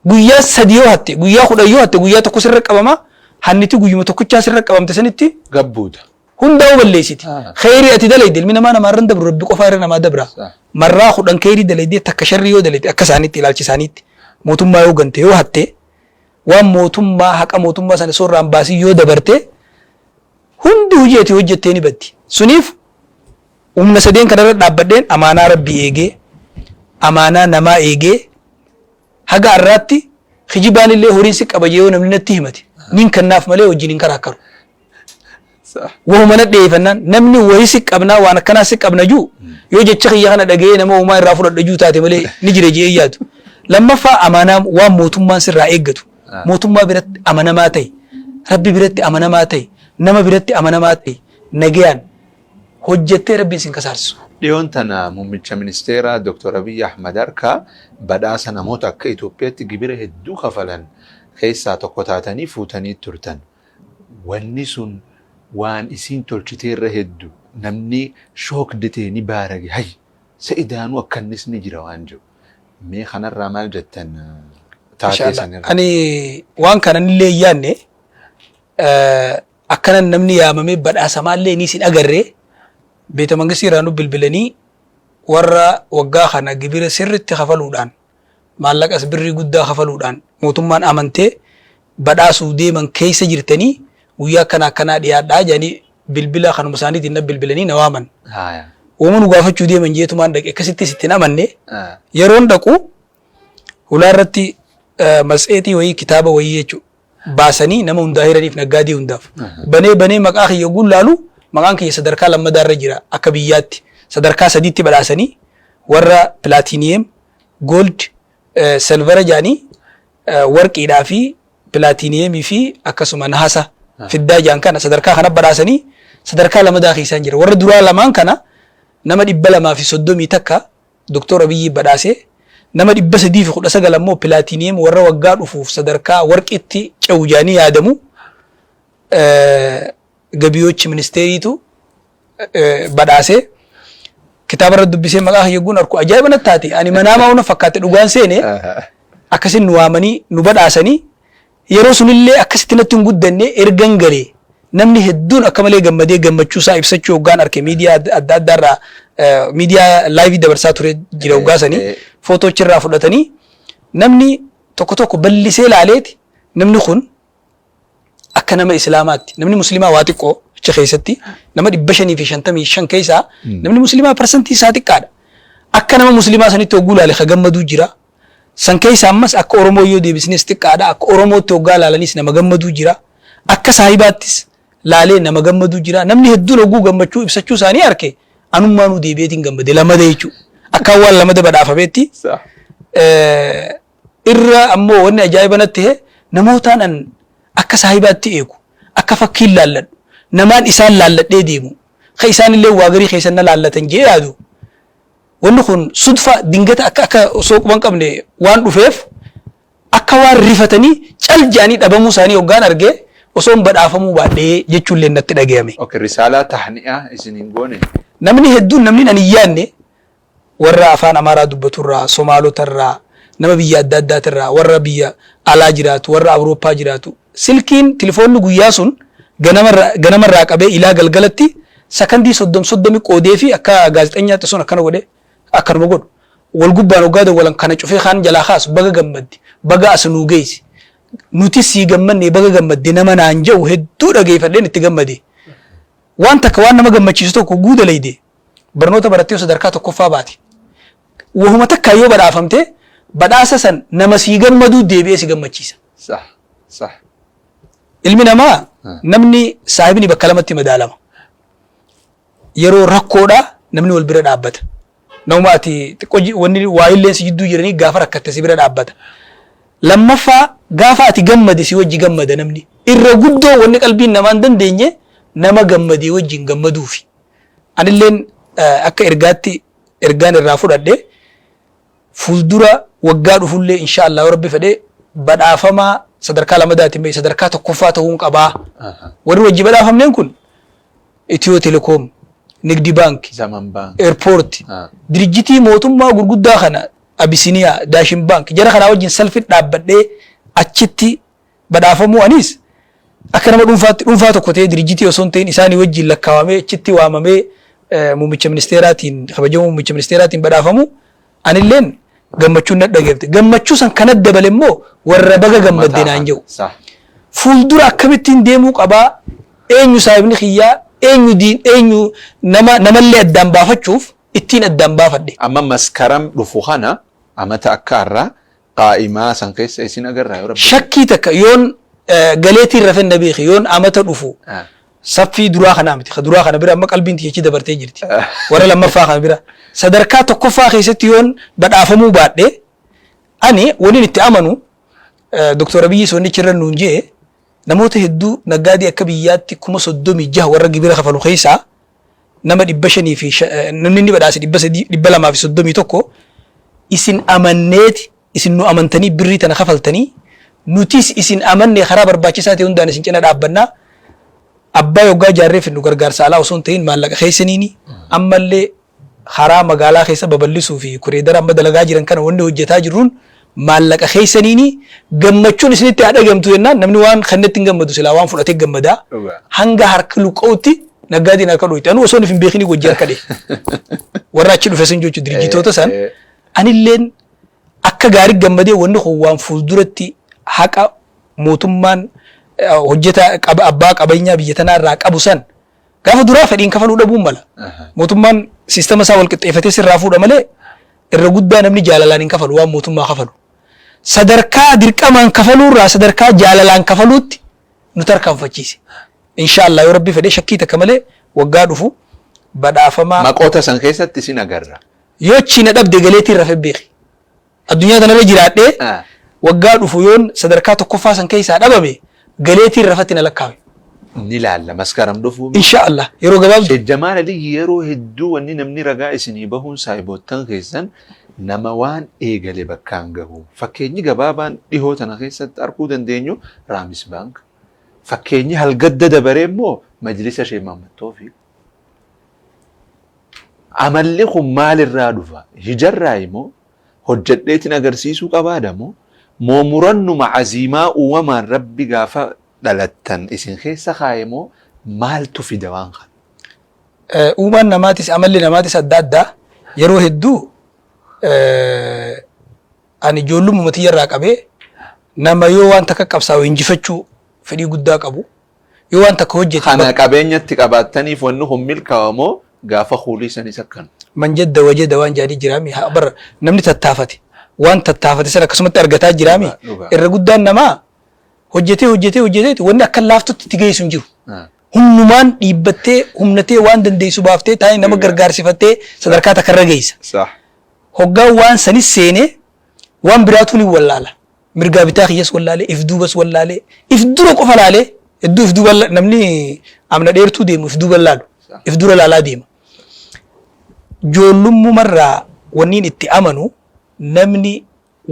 Guyyaa 3 yoo hatte, guyyaa 10 yoo hatte, guyyaa tokko sirra qabama, hanniti guyyuma tokkichaa sirra qabamte sanitti Gabbuuta. Hundaa'uu balleessiti. Kheyrii ati dalayde, ilmi namaa namaa irra hin dabru, Rabbi qofaa irra namaa dabra. Marraa 10 kheyrii dalaydee takka sharrii yoo dalayde, akka isaaniitti, ilaalcha isaaniitti, mootummaa yoo gante, yoo hatte, waan mootummaa, haqa mootummaa sana osoo irraa hin baasin yoo dabarte, hundi hojii ati hojjettee ni baddi. Suniif humna sadeen kanarra dhaabbadheen, amaanaa Rabbii eegee, amaanaa namaa eegee, haga har'aatti kijibaan illee horiin si qaba yoo namni natti himate nin kennaaf malee wajjin hin karaakkaru. Wahuma na dhiyeeffannaan, namni wayii si qabnaa, waan akkanaa si qabna juu, yoo jecha kiyya kana dhaga'ee nama uumaa irraa fudhadha juu taate malee ni jira je'ee yaadu. Lammaffaa, amaanaa waan mootummaan sirraa eeggatu. Mootummaa biratti amanamaa ta'e, Rabbi biratti amanamaa ta'e, nama biratti amanamaa ta'e, nagayaan hojjettee Rabbiin sin kasaarsisu. Dhiyoon tana muummicha ministeeraa Dr. Abiy Ahmad harkaa badhaasa namoota akka Itoophiyaatti gibira hedduu kafalan keessaa tokko taatanii fuutanii turtan. Wanni sun waan isiin tolchiteerra hedduu namni shocked ta'e, ni baarage, hay sa'idaanuu akkannis ni jira waan jiru. Mee kanarraa maal jettan taatee Mashallah. sanirra? Ani waan kana illee hin yaadne, akkanan namni yaamamee badhaasamaallee ni isin agarree. Beeta mangistii irraa nu bilbilanii, warra waggaa kana gibira sirritti kafaluudhaan, maallaqas birrii guddaa kafaluudhaan mootummaan amantee badhaasuu deeman keessa jirtanii, guyyaa akkana akkanaa dhiyaadhaa jedhanii bilbila kanuma isaaniitiin na bilbilanii na waaman. Uuma nu gaafachuu deeman jeetumaan dhaqe, akkasittis ittiin amanne. Yeroon dhaqu hulaa irratti matseetii wayii, kitaaba wayii jechuudha, baasanii nama hundaa hiraniif, naggaadii hundaaf. Banee banee maqaa kiyya gullaalu, maqaan kiyya sadarkaa lammadaarra jira. Akka biyyaatti sadarkaa sadiitti badhaasanii, warra platinum, Gold, silvera jedhanii warqiidhaa fi pilaatiiniyeemii fi akkasuma nahasa fiddaa jedhan kana sadarkaa kana badhaasanii sadarkaa lamadaa keessaan jira. Warra duraa lamaan kana nama 231 Doktor Abiyyi badhaase, nama 319 ammoo pilaatiiniyeem warra waggaa dhufuuf sadarkaa warqiitti ce'u jedhanii yaadamu Gabiyochi ministeeriitu badhaase. Kitaaba irra dubbisee maqaa kiyya yogguun arku ajaa'iba natti taate. Ani manaamaa na fakkaate dhugaan seene akkasin nu waamanii nu badhaasanii yeroo sunillee akkasitti natti hin guddanne ergan galee namni hedduun akka malee gammadee gammachuu isaa ibsachuu hoggaan arke miidiyaa adda addaa irraa miidiyaa laayivii dabarsaa ture jira hoggaa sanii footoo achirraa fudhatanii namni tokko tokko bal'isee ilaaleeti namni kun akka nama islaamaatti namni muslimaa waa xiqqoo achi keessatti nama 555 keessaa namni muslimaa parsantii isaa xiqqaadha. Akka nama muslimaa sanitti hogguu ilaale ka gammaduu jira. San keessa ammas akka Oromoo yoo deebisnes xiqqaadha. Akka Oromootti hoggaa ilaalanis nama gammaduu jira. Akka saahibaattis laalee nama gammaduu jira. Namni hedduun hogguu gammachuu ibsachuu isaanii arke anummaanuu deebi'eetiin gammade lamada jechuudha. Akkaan waan lamada badhaafameetti. Irra ammoo wanni ajaa'iba natti ta'e namootaan an akka saahibaatti eegu, akka fakkiin laalladhu, namaan isaan laalladhee deemu, ka isaanillee waa garii keessan na laallatan jee yaadu. Wanni kun sudfa dingata akka akka osoo quban qabne waan dhufeef akka waan rifatanii cal jedhanii dhabamuu isaanii hoggaan argee osoon badhaafamuu baadhee jechuullee natti dhagayame. Okay, risaalaa tahni'aa isin hin goone. Namni hedduun namni ani hin yaadne warra afaan Amaaraa dubbaturraa, Somaalotarraa, nama biyya adda addaatirraa, warra biyya alaa jiraatu, warra Awurooppaa jiraatu. Silkiin tilifoonni guyyaa sun ganamarraa qabee ilaa galgalatti sakandii soddom soddomi qoodee fi akka gaazexeenyaatti sun akkana godhe akkanuma godhu. Wal gubbaan hoggaa dawwalan kana cufee kaan jalaa kaasu baga gammadde, baga as nuu geessi. Nutis sii gammanne baga gammadde nama naan jedhu hedduu dhageeffadheen itti gammade. Waan takka waan nama gammachiisu tokko hogguu dalayde barnoota barattee yoo sadarkaa tokkoffaa baate wahuma takkaa yoo badhaafamte badhaasa san nama sii gammaduu deebi'ee si gammachiisa. Sah. Sah. Ilmi namaa namni saahibni bakka lamatti madaalama. Yeroo rakkoodhaa namni wal bira dhaabbata. Namuma ati xiqqoo wanni waayilleen si jidduu jiranii gaafa rakkatte si bira dhaabbata. Lammaffaa gaafa ati gammade si wajji gammada namni. Irra guddoo wanni qalbiin namaa hin dandeenye nama gammadee wajjin gammaduufi. Anilleen akka ergaatti ergaan irraa fudhadhe fuuldura waggaa dhufullee insha Allah yoo Rabbi fedhe badhaafamaa sadarkaa lamadaatiin bahe sadarkaa tokkoffaa ta'uun qabaa. Warri wajji badhaafamneen kun Itiyoo Telekoom, Nigdi Baank, Zaman Bank. Eerpoorti, dirijjitii mootummaa gurguddaa kana Abisiniyaa, Daashin Baank jara kanaa wajjin salfi dhaabbadhee achitti badhaafamuu anis akka nama dhuunfaatti dhuunfaa tokko ta'ee dirijjitii osoo hin ta'in isaanii wajjin lakkaawamee achitti waamamee muummicha ministeeraatiin kabajamoo muummicha ministeeraatiin badhaafamu anilleen gammachuun na dhaga'amte. Gammachuu san kana dabale immoo warra baga gammadde naan jedhu. Fuuldura akkamittiin deemuu qabaa eenyu saahibni kiyyaa eenyu diin eenyu nama namallee addaan baafachuuf ittiin addaan baafadhe. Amma maskaram dhufu kana amata akka har'aa qaa'imaa san keessa isin agarraa yoo rabbi jedhe. Shakkii takka yoon galeetiin rafen na beeki yoon amata dhufu saffii duraa kanaa miti ka duraa kana bira amma qalbiin tiyya achi dabartee jirti warra lammaffaa kana bira sadarkaa tokkoffaa keessatti yoon badhaafamuu baadhe ani waniin itti amanu Dr. Abiyyi wannichi irra nuun jee namoota hedduu naggaadee akka biyyaatti 36,000 warra gibira kafalu keessaa nama 500 fi namni inni badhaase 300 231 isin amanneeti isin nu amantanii birrii tana kafaltanii nutis isin amanne karaa barbaachisaa ta'e hundaan isin cina dhaabbannaa abbaa yoggaa jaarree fidnu gargaarsa alaa osoo hin ta'in maallaqa keessaniini ammallee karaa magaalaa keessa babal'isuu fi koreedara amma dalagaa jiran kana wanni hojjetaa jirruun maallaqa keessaniini gammachuun isinitti haa dhagamtu jennaan namni waan kennetti hin gammadu silaa waan fudhatee gammadaa Dhugaa. hanga harki luqqa'utti naggaadeen harka dhoyte anuu osoo hin beekini wajji harka dhee warra achi dhufe sun jechuun dirjitoota san anilleen akka gaarii gammadee wanni kun waan fuulduratti haqa mootummaan hojjetaa abbaa qabeenyaa biyya tanaa irraa qabu san gaafa duraa fedhiin kafaluu dhabuun mala. Mootummaan siistama isaa wal qixxeeffatee sirraa fuudha malee irra guddaa namni jaalalaan hin kafalu waan mootummaa kafalu. Sadarkaa dirqamaan kafaluu irraa sadarkaa jaalalaan kafaluutti nu tarkaanfachiise. Inshaallah yoo rabbi fedhe shakkii takka malee waggaa dhufu badhaafamaa Maqoota san keessatti isin agarra. Yoo achi na dhabde galeetiin rafe beeki. Addunyaa tanarra jiraadhee Ah. waggaa dhufu yoon sadarkaa tokkoffaa san keessaa dhabame galeetiin rafatti na lakkaawe. Ni laalla maskaram dhufuu. Insha Allah yeroo gabaabdu. Sheekh Jamaal Aliyyi yeroo hedduu wanni namni ragaa isinii bahuun saahiboottan keessan nama waan eegale bakkaan gahu. Fakkeenyi gabaabaan dhihoo tana keessatti arguu dandeenyu Raamis Baank. Fakkeenyi halgadda dabaree immoo Majlisa Sheekh Mahammad Toofiq. Amalli kun maalirraa dhufa? Hijarraa immoo hojjedheetiin agarsiisuu qabaadha moo? Moo murannuma aziimaa uumamaan Rabbi gaafa dhalattan isin keessa kaaye moo maaltu fida waan kana? Uumaan namaatis amalli namaatis adda addaa yeroo hedduu ani ijoollummaa tiyyarraa qabee nama yoo waan takka qabsaa'u injifachuu fedhii guddaa qabu yoo waan takka hojjete Kana qabeenyatti qabaattaniif wanni kun milkaa'a moo gaafa kuulii sanis akkana? Man jadda wajada waan jaadii jiraami bar namni tattaafate waan tattaafate sana akkasumatti argataa jiraami Dhugaa, dhugaa. irra guddaan namaa hojjetee hojjetee hojjetee wanni akka laaftutti itti geessu hin jiru. Humnumaan dhiibbattee humnatee waan dandeessu baaftee taa'ee nama gargaarsifattee sadarkaa takka irra geessa. Sah. Hoggaan waan sanis seenee waan biraatu ni wallaala. Mirgaa bitaa kiyyas wallaalee, if duubas wallaalee, if dura qofa laalee hedduu if duuba namni amna dheertuu deemu if duuba laalu, if dura laalaa deema. Ijoollummumarraa wanniin itti amanu namni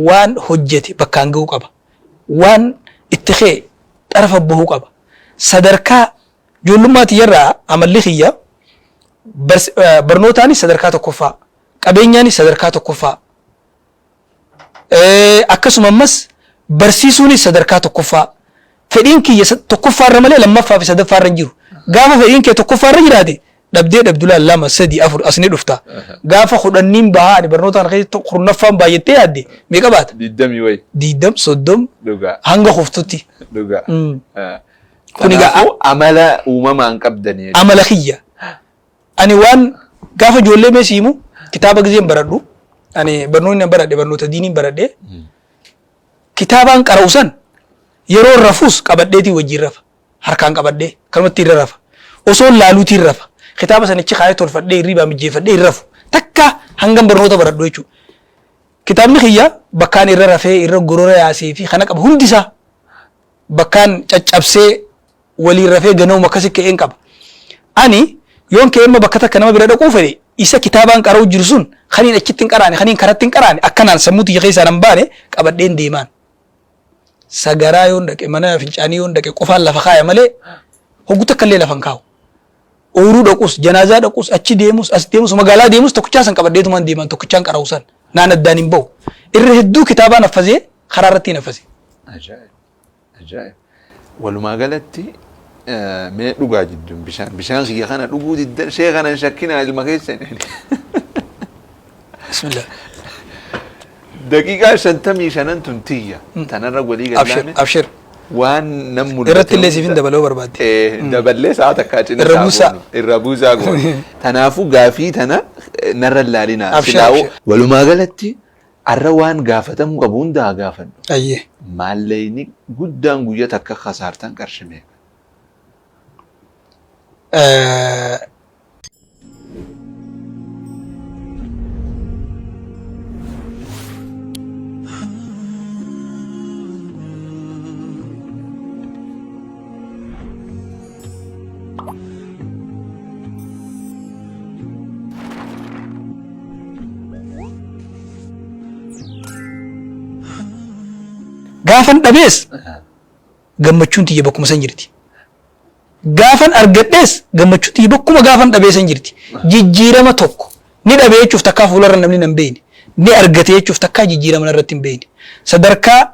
waan hojjete bakkaan gahuu qaba. Waan itti ka'e xarafa bahuu qaba. Sadarkaa ijoollummaa tiyyarraa amalli kiyya barnootaanis sadarkaa tokkoffaa, qabeenyaanis sadarkaa tokkoffaa, akkasuma ammas barsiisuunis sadarkaa tokkoffaa. Fedhiin kiyya tokkoffaarra malee lammaffaa fi sadaffaarra hin jiru. Gaafa fedhiin kee tokkoffaarra jiraate dhabdee dhabdu laal lama sadi afur as ni dhufta. Gaafa kudhanniin bahaa ani barnoota kana keessatti kurnaffaan baay'attee yaadde meeqa baata? Digdamii wayi. Diidam soddom Dhugaa. hanga kuftutti. Dhugaa. Kun egaa Kanaafuu amala uumamaan qabdanii. Amala kiyya. Ani waan gaafa ijoollee mee siimu kitaaba gizeen baradhu ani barnoonni an baradhe barnoota diiniin baradhe kitaabaan qara'u san yeroo rafuus qabadheetiin wajjin rafa harkaan qabadhee kanumatti irra rafa osoo laaluutiin rafa kitaaba sanichi kaayee tolfadhee hirribaa mijjeeffadhee hin rafu takka hangam barnoota baradhu jechuudha. Kitaabni kiyya bakkaan irra rafee irra gorora yaasee fi kana qaba hundi isaa bakkaan caccabsee waliin rafee ganamuma akkasi ka'een qaba. Ani yoon ka'ee amma bakka takka nama bira dhaquu fedhe isa kitaabaan qara'u jiru sun kaniin achitti hin qaraane kaniin karatti hin qaraane akkanaan sammuu tiyya keessaa nan baane qabadheen deemaan. Sagaraa yoon dhaqe mana fincaanii yoon dhaqe qofaan lafa kaaya malee hoggu takka illee lafa hin kaa'u. Ooyiruu dhaquus janaazaa dhaquus achi deemus as deemus magaalaa deemus tokkichaa san qabadheetumaan deemaan tokkichaan qara'u san naan addaan hin bahu. Irra hedduu kitaabaan haffazee karaa irratti hin haffase. Ajaa'ib. Ajaa'ib. Walumaa galatti mee dhugaa jidduun bishaan bishaan kiyya kana dhuguu diddan shee kana hin shakkinaa ilma keessan. Bismillah. Daqiiqaa shantamii shanan tun tiyya tanarra walii Abshir gallaame abshir. waan nam mul'ate Irratti illee siif hin dabaluu barbaadde. Daballee sa'a takkaa cina Irra isaa buusaa. goonu. Irra buusaa goonu. Tanaafuu gaafii tana narra hin laalinaa. Abshir, Silaa'uu abshir. walumaa galatti Arra waan gaafatamuu qabu hunda haa gaafannu. Ayyee. Maallayni guddaan guyya takka kasaartan qarshi meeqa? Gaafan dhabees gammachuun tiyya bakkuma san jirti. Gaafan argadhees gammachuun tiyya bakkuma gaafan dhabee san jirti. Jijjiirama tokko ni dhabee jechuuf takkaa fuularra namni nan beeyne. Ni argate jechuuf takkaa jijjiirama narratti hin beeyne. Sadarkaa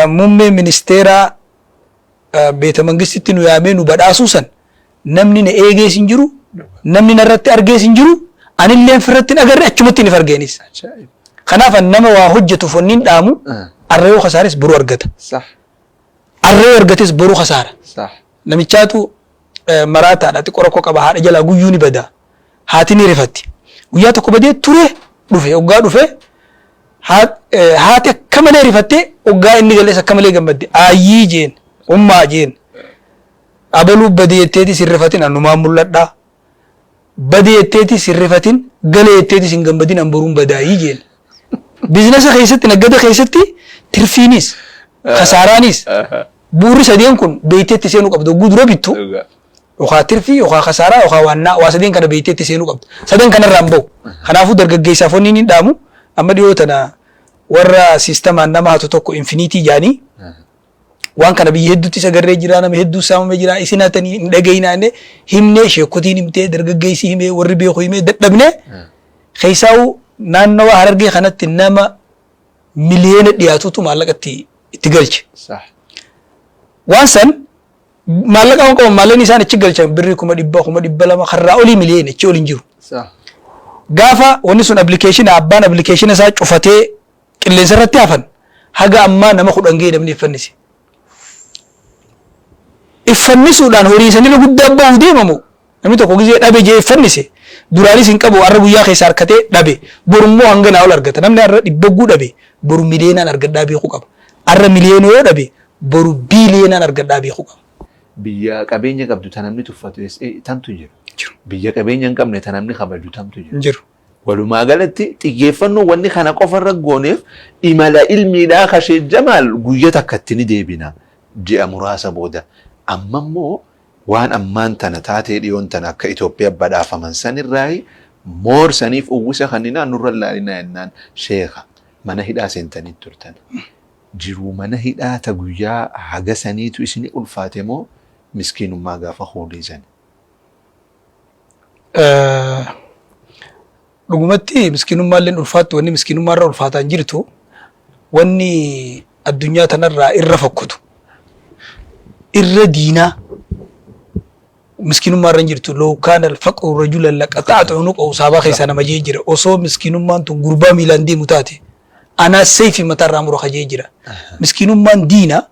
muummee ministeeraa beeta mangistitti nu yaamee nu badhaasuu san namni na eegees hin jiru, namni narratti argees hin jiru, anilleen firratti hin agarre achumatti hin argeenis. Ajaa'ib. Kanaaf an nama waa hojjetuuf wanni hin dhaamu arra yoo kasaares boru argata. Sah. Arra yoo argates boru kasaara. Sah. Namichaatu maraataadha xiqqoo rakkoo qaba haadha jalaa guyyuu ni bada. Haati ni rifatti. Guyyaa tokko badee ture dhufe hoggaa dhufe haati akka malee rifattee hoggaa inni galees akka malee gammadde aayyii jeen ummaa jeen abaluu bade jetteetis hin rifatin anumaan mul'adhaa bade jetteetis hin rifatin gale jetteetis hin gammadin an boruun badaayii jeen. Biizinasa keessatti naggada keessatti tirfiinis kasaaraanis bu'uurri sadeen kun beeyteetti seenuu qabdu. Hogguu dura bittu yookaan tirfii yookaan kasaaraa yookaan waannaa waa sadeen kana beeyteetti seenuu qabdu. Sadan kanarraa hin bahu. Kanaafuu dargaggeessaaf wanni inni dhaamu amma dhiyoo tana warra siistamaan nama hatu tokko infiniitii jaanii waan kana biyya hedduutti isa garree jira nama hedduu saamamee jira isin hatanii hin dhagayinaa jennee himnee sheekotiin himtee dargaggeessi himee warri beeku himee dadhabnee keessaa'u naannawa Harargee kanatti nama miliyoona dhiyaatutu maallaqa itti galche. Waan san maallaqa waan qaban maallaqni isaan achi galchan birrii 400,000 200,000 karraa olii miliyoona achi ol hin jiru. Gaafa wanni sun appilikeeshina abbaan appilikeeshina isaa cufatee qilleensa irratti hafan haga ammaa nama 10 ga'e namni iffannise. Iffannisuudhaan horii sanirra guddaa bahuuf deemamu namni tokko gizee dhabe jee iffannise duraanis hin qabu har'a guyyaa keessa harkatee dhabe borummoo hanga naa ol argata namni har'a dhibbagguu dhabe boru miliyoonaan argadhaa beekuu qaba. Har'a miliyoona yoo dhabe boru biiliyoonaan argadhaa beekuu qaba. Biyya qabeenya qabdu ta namni tuffatu tamtu jira. Biyya qabeenya hin qabne ta namni kabaju tamtu jira. Jiru. Walumaa galatti xiyyeeffannoo wanni kana qofarra gooneef imala ilmiidhaa ka Sheek Jamaal guyya takkatti ni deebina ji'a muraasa booda. Amma immoo waan ammaan tana taatee dhiyoon tana akka Itoophiyaa badhaafaman sanirraayi moor saniif uwwisa kanninaa nurra laalinaa jennaan sheekha mana hidhaa seentanii turtan. Jiruu mana hidhaa ta guyyaa haga saniitu isini ulfaate moo miskiinummaa gaafa kuulii sani? Dhugumatti miskiinummaalleen ulfaattu wanni miskiinummaa irra ulfaataa hin jirtu wanni addunyaa tanarraa irra fokkotu irra diinaa miskiinummaa irra hin jirtu loo kaana alfaqru rajulan laqaxa'atu unuqahu saabaa keessaa nama jee jira osoo miskiinummaan tun gurbaa miilaan deemu taate anaa seeyfi mataarraa mura kajee jira miskiinummaan diina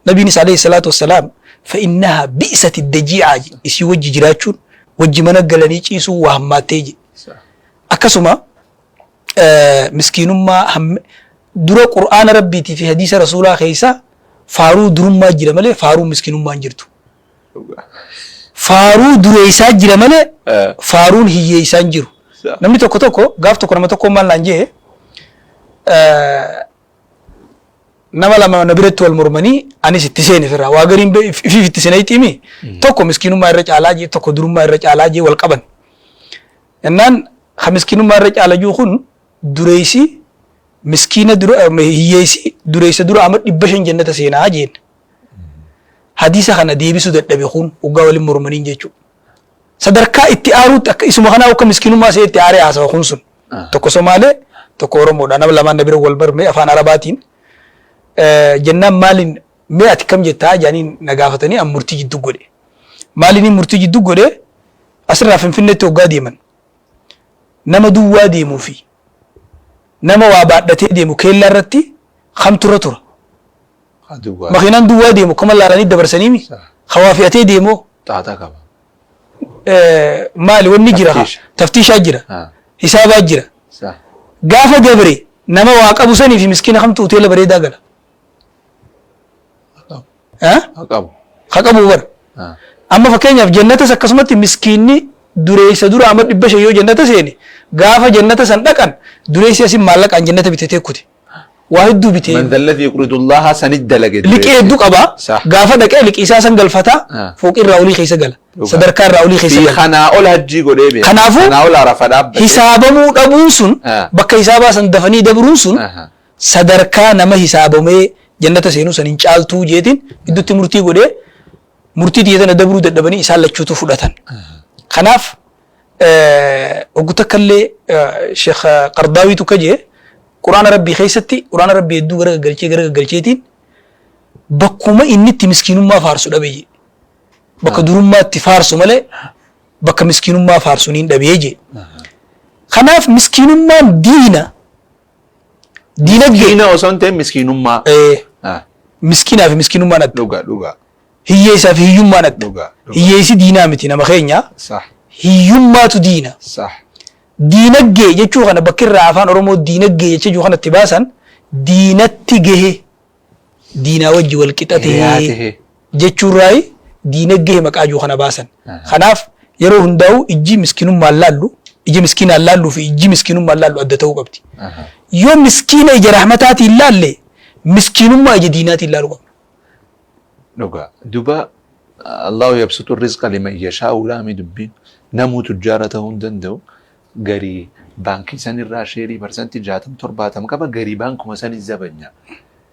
Nabiinis alayhi salaatu wassalaam fa'innahaa bi'sati dajii'aa jedhe isii wajji jiraachuun wajji mana galanii ciisuun waa hammaattee jedhe. Akkasuma miskiinummaa dura qur'aana rabbiitii fi hadiisa rasuulaa keessa faaruu durummaa jira malee faaruu miskiinummaa hin jirtu. Faaruu dureessaa jira malee faaruun hiyyeessaa hin jiru. Namni tokko tokko gaaf tokko nama tokkoon maal naan jee nama lama na biratti wal mormanii anis itti seene firraa waa gariin ifiif itti seenee xiimi tokko miskiinummaa irra caalaa jee tokko durummaa irra caalaa jee wal qaban. Jennaan ka miskiinummaa irra caala jiru kun dureessi miskiina dura hiyyeessi dureessa dura amma 500 jannata seenaa jeen. Hadiisa kana deebisuu dadhabe kun waggaa waliin mormaniin jechuudha. Sadarkaa itti aaruutti akka isuma kanaa akka miskiinummaa see itti aaree haasawa kun sun. Tokko Somaalee tokko Oromoodha. Nama lamaan na bira wal barme afaan Arabaatiin. Jennaan maaliin mee ati kam jettaa jedhanii na gaafatanii an murtii jidduu godhe. Maaliin murtii jidduu godhe asirraa Finfinneetti hoggaa deeman. Nama duwwaa deemuu fi nama waa baadhatee deemu keellaa irratti kamtu irra tura. Makiinaan duwwaa deemu akkuma laalanii dabarsaniimi. Ka waa fe'atee deemoo. Xaaxaa qaba. Maali wanni jira Taftiisha. taftiishaa jira hisaabaa jira gaafa dabre nama waa qabu sanii fi miskiina kamtu hoteela bareedaa gala Ha qabu. Ha qabu bar amma fakkeenyaaf jannatas akkasumatti miskiinni dureessa dura amma 500 yoo jannata seene gaafa jannata san dhaqan dureessi asin maallaqaan jannata bitatee kute waa hedduu bitee. Man dhalladhi yuqridullaha sanit dalage Liqii hedduu qaba. Sah. Gaafa dhaqee liqii isaa san galfata. Ah. Fooqii irraa olii keessa gala. Dhugaa. Sadarkaa irraa olii keessa Fi gala. kanaa ol hajjii godhee beeka. Kanaafuu Kanaa ol arafa dhaabbatee. hisaabamuu dhabuun sun Ah. bakka hisaabaa san dafanii dabruun sun Aha. sadarkaa nama hisaabamee jannata seenuu san hin caaltuu jeetiin gidduutti murtii godhee murtii tiyya tana dabruu dadhabanii isaan lachuutu fudhatan. Kanaaf Oggu takka illee Sheekh Qardaawiitu akka jee Quraana Rabbii keessatti Quraana Rabbii hedduu gara gaggalchee gara gaggalcheetiin bakkuma inni itti miskiinummaa faarsu dhabe jee. Bakka durummaa itti faarsu malee bakka miskiinummaa faarsu niin dhabee jee. Kanaaf miskiinummaan diina diinagdee Diina osoo hin ta'in miskiinummaa. Miskiinaa fi miskiinummaan adda. Dhugaa dhugaa. Hiyyeessaa fi hiyyummaan adda. Dhugaa, dhugaa. Hiyyeessi diinaa miti nama keenya. Sah. Hiyyummaatu diina. Sah. Diinaggee jechuu kana bakki irraa afaan Oromoo diinaggee jecha jiru kanatti baasan diinatti gahe diinaa wajji wal qixa Hiriyaa tahee tahee. jechuurraayi diinaggee maqaa jiru kana baasan. Kanaaf yeroo hundaa'u ijji miskinummaan laallu iji miskinaan laalluu fi ijji miskinummaan laallu adda ta'uu qabdi. Yoo miskiina ija rahmataatiin laalle, miskiinummaa ija diinaatiin laaluu qabna. Dhugaa. Duba Allahu yabsutu rizqa liman yashaa'u laami dubbiin namuu tujjaara ta'uu hin danda'u. Garii baankii sanirraa sheerii parsantii 60 70 qaba garii baankuma sanis zabanya.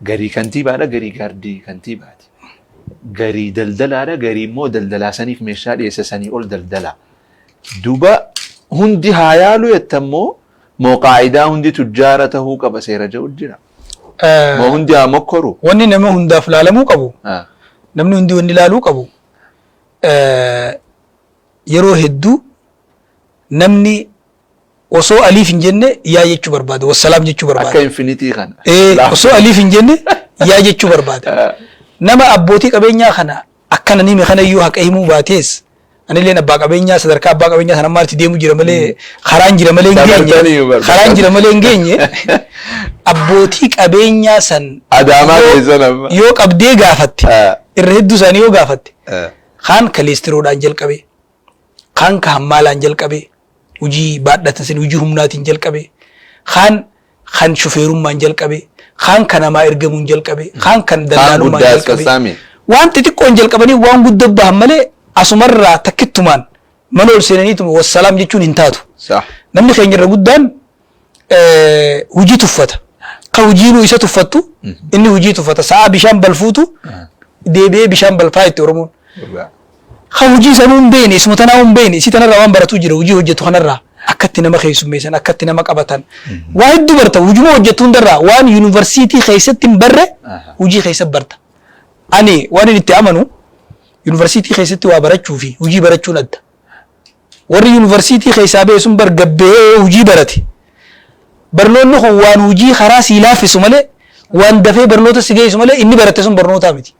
Garii kantiibaadha garii gaardii kantiibaati. Garii daldalaadha garii immoo daldalaa saniif meeshaa dhiyeessa sanii ol daldalaa. Duba hundi haa yaalu jettammoo moo qaa'idaa hundi tujjaara tahuu qaba seera jedhu jira. Moo hundi haa mokkoru? Wanni nama hundaaf laalamuu qabu, namni hundi wanni laaluu qabu, yeroo hedduu namni osoo aliif hin jenne yaa jechuu barbaada, wassalaam jechuu barbaada. Akka infinitii kana. Osoo aliif hin jenne yaa jechuu barbaada. Nama abbootii qabeenyaa kana Akkan ani hime kanayyuu haqa himuu baatees anilleen abbaa qabeenyaa sadarkaa abbaa qabeenyaa sana ammaatti deemu jira malee karaan jira malee hin geenye. Dabartanii bar. Karaan jira malee hin geenye. Abbootii qabeenyaa san Adaamaa keessan amma. yoo qabdee gaafatte irra hedduu isaanii yoo gaafatte kaan ka leestiroodhaan jalqabe kaan ka hammaalaan jalqabe hujii baadhatan san hujii humnaatiin jalqabe kaan kan shufeerummaan jalqabe kaan ka namaa ergamuun jalqabe kaan kan dallaalummaan guddaa jalqabe asfassaami. waan xixiqqoon jalqabanii waan guddaa bahan malee asumarraa takkittumaan mana ol seenaniituma wassalaam jechuun hin taatu. Sah. Namni keenya irra guddaan hujii tuffata. Ka hujiinuu isa tuffattu inni hujii tuffata. Sa'a bishaan balfuutu deebi'ee bishaan balfaa itti Oromoon. Dhugaa. Ka hujii sanuu hin beekne isuma tanaa hin beekne isii tanarraa waan baratuu jira hujii hojjetu kanarraa akkatti nama keessummeessan akkatti nama qabatan waa hedduu barta hujuma hojjettu hundarraa waan yuunivarsiitii keessatti hin barre hujii keessa barta. Ani waan inni itti amanu yuunivarsiitii keessatti waa barachuu fi hujii barachuun adda. Warri yuunivarsiitii keessaa ba'e sun bar gabbee hujii barate. Barnoonni kun waan hujii karaa sii laaffisu malee waan dafee barnoota si geessu malee inni baratte sun barnootaa miti.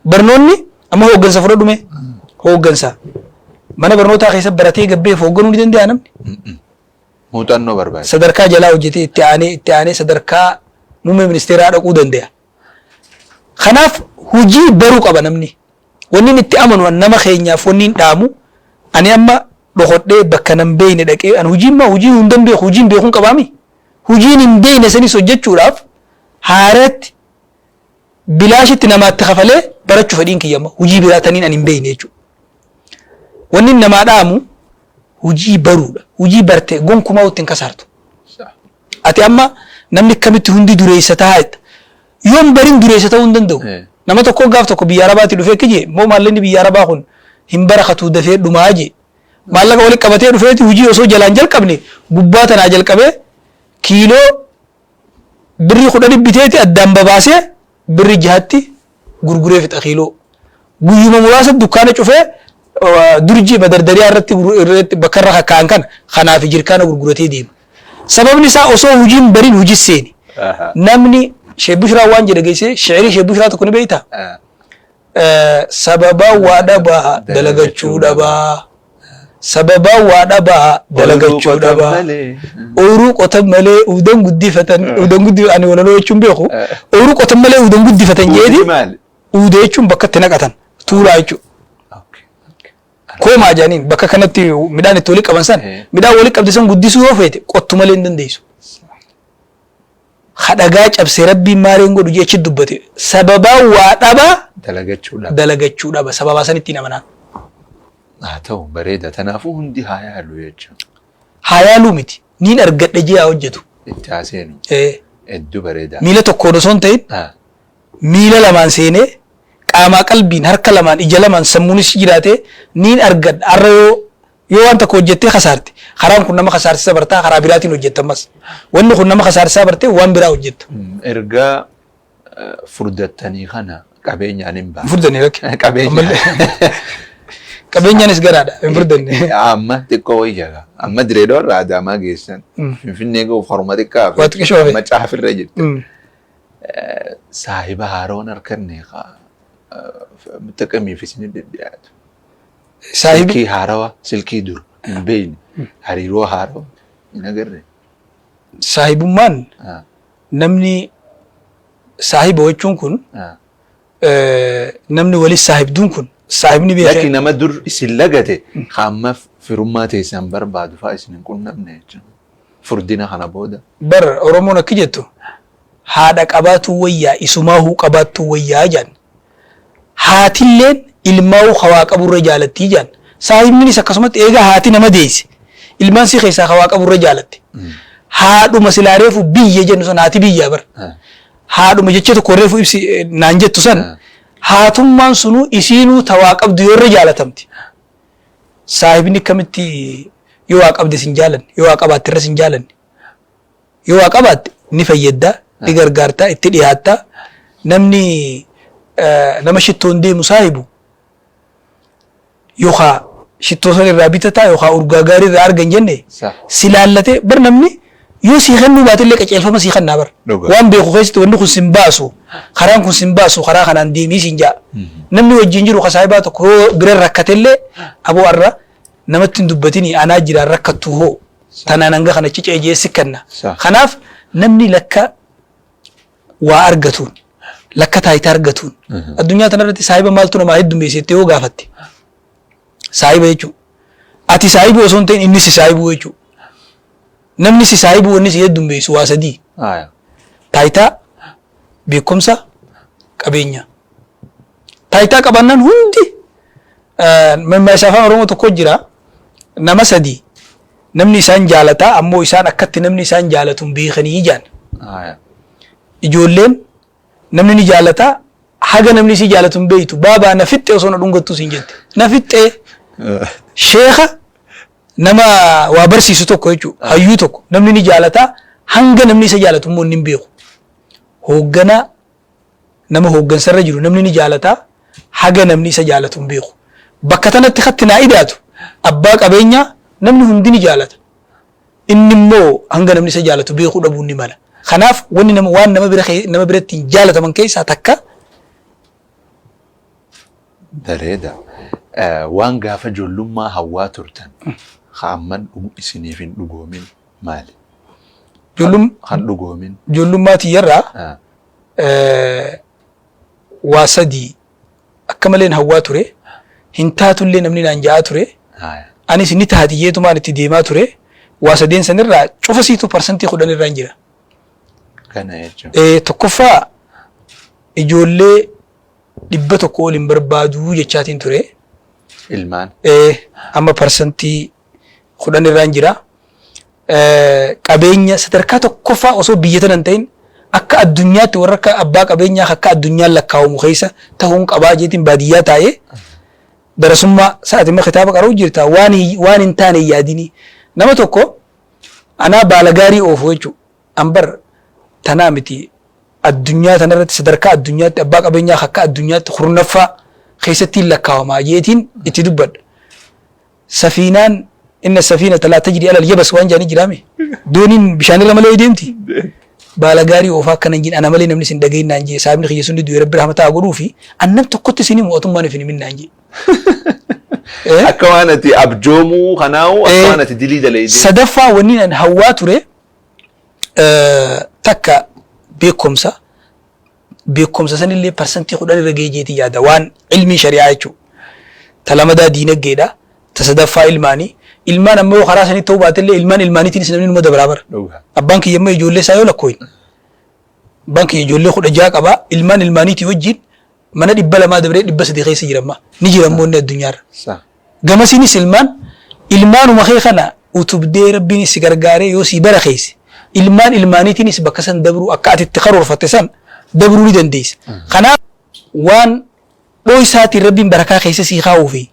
Barnoonni amma hooggansa fudhadhu mee hooggansa mana barnootaa keessa baratee gabbee hoogganuu ni danda'a namni. Muuxannoo barbaada. Sadarkaa jalaa hojjetee itti aanee itti aanee sadarkaa muummee ministeeraa dhaquu danda'a. Kanaaf hojii baruu qaba namni. Wanni inni itti amanu an nama keenyaaf wanni hin dhaamu ani amma dhokodhee bakka nan beekne dhaqee an hojii immoo hojii hundan beeku hojiin beekuun qabaami. Hojiin hin beekne sanis hojjechuudhaaf haaratti bilaashitti namaatti kafalee barachuu fedhiin kiyya amma hojii biraa taniin an hin beekne jechuudha. Wanni namaa dhaamu hojii baruudha. Hojii barte gonkumaa itti hin kasaartu. Ati amma namni akkamitti hundi dureessa ta'a jetta. Yoo hin barin dureessa ta'uu hin danda'u. Nama tokko gaaf tokko biyya Arabaatii dhufee akka jee moo maallaqni biyya Arabaa kun hin barakatuu dafee dhumaa jee. Maallaqa walitti qabatee dhufeeti hojii osoo jalaan jalqabne gubbaa tanaa jalqabee kiiloo birrii 10 biteeti addaan babaasee birri jahatti gurguree fixa kiiloo. Guyyuma muraasa dukkaana cufee durjii madardariyaa irratti irratti bakka irra kakkaa'an kana kanaa fi jirkaana gurguratee deema. Sababni isaa osoo hojii hin barin hojii seeni. Namni Sheekh Bushraa waan jedhe geessee shi'irii Sheekh Bushraa tokko ni beektaa? Sababa waa dhabaa dalagachuu dhabaa. Sababa waa dhabaa dalagachuu dhabaa. Ooyiruu qotan malee uudan guddifatan uudan guddi ani walaloo jechuun beeku. Ooyiruu qotan malee uudan guddifatan jeeti. Uuda jechuun bakka itti naqatan tuulaa jechuudha. Koomaa jedhaniin bakka kanatti midhaan itti walitti qaban san midhaan walitti qabde san guddisuu yoo feete qottu malee hin dandeessu. Ka dhagaa cabse Rabbiin maareen godhu jechi dubbate. Sababaa waa dhabaa Dalagachuu dhaba. dalagachuu dhaba. Sababaa sanitti hin amanaan. Haa ta'u bareeda. Tanaafuu hundi haa yaalu jechuudha. Haa yaaluu miti. Niin argadha jee haa hojjetu. Itti haa seenu. Ee. Hedduu bareeda. Miila tokkoon osoo hin ta'in miila lamaan seenee qaamaa qalbiin harka lamaan ija lamaan sammuunis jiraatee niin argadha. Har'a yoo Yoo waan tokko hojjettee kasaarte, karaan kun nama kasaarsisa bartaa karaa biraatiin hojjetta ammas. Wanni kun nama kasaarsisaa bartee waan biraa hojjetta. Erga furdattanii kana qabeenyaan hin baane. Hin furdanne lakki. Qabeenya. Ammallee. Qabeenyaanis garaadha hin furdanne. Amma xiqqoo wayya gaa. Amma Direedoo irraa Adaamaa geessan. Finfinnee ga'uuf haruma xiqqaa hafe. Waa xiqqishoo hafe. Amma caafirra jirti. Saahiba haaroon harkanne kaa xiqimiif isin dhidhiyaatu. Saahibi Silkii haarawa, silkii dur hin beekne, hariiroo haarawa hin agarre. Saahibummaan namni saahiba jechuun kun namni wali saahibduun kun saahibni Lakki beekee nama dur isin lagate ka amma firummaa teessan barbaadu fa'aa isin hin qunnamne jechuudha. Furdina kana booda. Bar Oromoon akki jettu haadha qabaatuu wayyaa isumaahuu qabaattuu wayyaa jedhan. Haatilleen ilmaahuu ka waa qaburra jaalattii jedhan. Saahibninis akkasumatti eega haati nama deeyse ilmaan sii keessaa ka waa qaburra jaalatte. Haadhuma silaa reefu biyya jennu san haati biyyaa bar. Haadhuma jecha tokko reefu ibsi naan jettu san haatummaan sunuu isiinuu ta waa qabdu yoo irra jaalatamti. Saahibni akkamitti yoo waa qabde sin jaalanne yoo waa qabaatte irra sin jaalanne. Yoo waa qabaatte ni fayyadda, ni gargaarta, itti dhiyaatta. Namni nama shittoon deemu saahibu yookaa shittoo san irraa bitataa yookaa urgaa gaarii irraa argan jenne si laallatee bar namni yoo sii kennuu baatellee qaceelfama sii kennaa bar. Waan beeku keessatti wanni kun sin baasu karaan kun sin baasu karaa kanaan deemii siin ja'a. Namni wajjin jiru ka saahibaa tokko yoo bira rakkatellee aboo arra namatti hin dubbatinii anaa jiraan rakkattuu hoo. Tanaan hanga kana cicee jee si kenna. Kanaaf namni lakka waa argatuun, lakka taayitaa argatuun, addunyaa tanarratti saahiba maaltu namaa heddummeesse jettee yoo gaafatte saahiba jechuudha. Ati saahibu osoo hin ta'in inni si saahibuu jechuudha. Namni si saahibuu wanni si heddummeessu waa sadii. Taayitaa, beekumsa, qabeenya. Taayitaa qabaannaan hundi mammaaksa afaan Oromoo tokko jira. Nama sadii namni isaan jaalataa ammoo isaan akkatti namni isaan jaalatu hin beekanii jaan. Ijoolleen namni ni jaalataa haga namni isii jaalatu hin beektu. Baabaa na fixxe osoo na dhungattuu siin jette. Na fixxee sheekha nama waa barsiisu tokko jechuudha. Hayyuu tokko namni ni jaalataa hanga namni isa jaalatu immoo inni hin beeku. Hoogganaa nama hooggansarra jiru namni ni jaalata, haga namni isa jaalatu hin beeku. Bakka tanatti katti naa idaatu abbaa qabeenyaa namni hundi ni jaalata. Inni immoo hanga namni isa jaalatu beekuu dhabuun ni mala. Kanaaf wanni nama waan nama bira nama biratti hin jaalataman keessaa takka Bareeda. Waan gaafa ijoollummaa hawwaa turtan ka amman isiniif hin dhugoomin maali? Kan dhugoomin. Ijoollummaa tiyyarraa waa sadii akka maleen hawwaa ture. Hin taatullee namni naan ja'aa ture. Anis ni taati jeetumaan itti deemaa ture. Waa sadeen sanirraa cufa siituu 10% irraan jira. Kana jechuun. Tokkoffaa ijoollee 100 ol hin barbaaduu jechaatiin ture. Ilmaan. Amma 10% irraan jira. Qabeenya sadarkaa tokkoffaa osoo biyya tana hin ta'in akka addunyaatti warra akka abbaa qabeenyaa akka addunyaan lakkaawamu keessa ta'uun qabaa jeetiin baadiyyaa taa'ee darasummaa sa'aati immoo kitaaba qara'u jirta waan waan hin taane hin yaadinii. Nama tokko anaa baala gaarii oofu jechuudha. An bar tanaa miti addunyaa tanarratti sadarkaa addunyaatti abbaa qabeenyaa akka addunyaatti kurnaffaa keessattiin lakkaawamaa jeetiin itti dubbadha. Safiinaan inna safiinata laa tajrii alal yabas waan jedhanii jiraame. Dooniin bishaanirra malee deemti. Baala gaarii oofaa akkana hin jin ana malee namni isin dhagahin naan jee saahibni kiyya sunni du'e rabbi rahmata haa godhuu fi an nam tokkotti isin himu otummaan ifin himin naan jee. Akka waan ati abjoomuu kanaa'u akka waan ati dilii dalaydee. Sadaffaa wanni an hawwaa ture takka beekumsa beekumsa sanillee 10% irra gahee jeetii yaada waan ilmii shari'aa jechuudha. Ta lamadaa diinaggeedha. Ta sadaffaa ilmaanii. Ilmaan ammoo yoo karaa sanii ta'uu baatellee ilmaan ilmaaniitiinis namni numa dabraa bara. Dhugaa. Abbaan kiyya immoo ijoollee isaa yoo lakkooyin. Abbaan kiyya ijoollee 16 qaba. Ilmaan ilmaaniitii wajjin mana 200 dabree 300 keessa jira amma. Ni jira immoo inni addunyaarra. Sa. Gamasiinis ilmaan ilmaanuma kee kana utubdee Rabbiinis si gargaaree yoo sii barakeesse ilmaan ilmaaniitiinis bakka san dabruu akka ati itti karoorfatte san dabruu ni dandeessa. Kanaaf waan dhoysaatiin Rabbiin barakaa keessa sii kaa'uu fi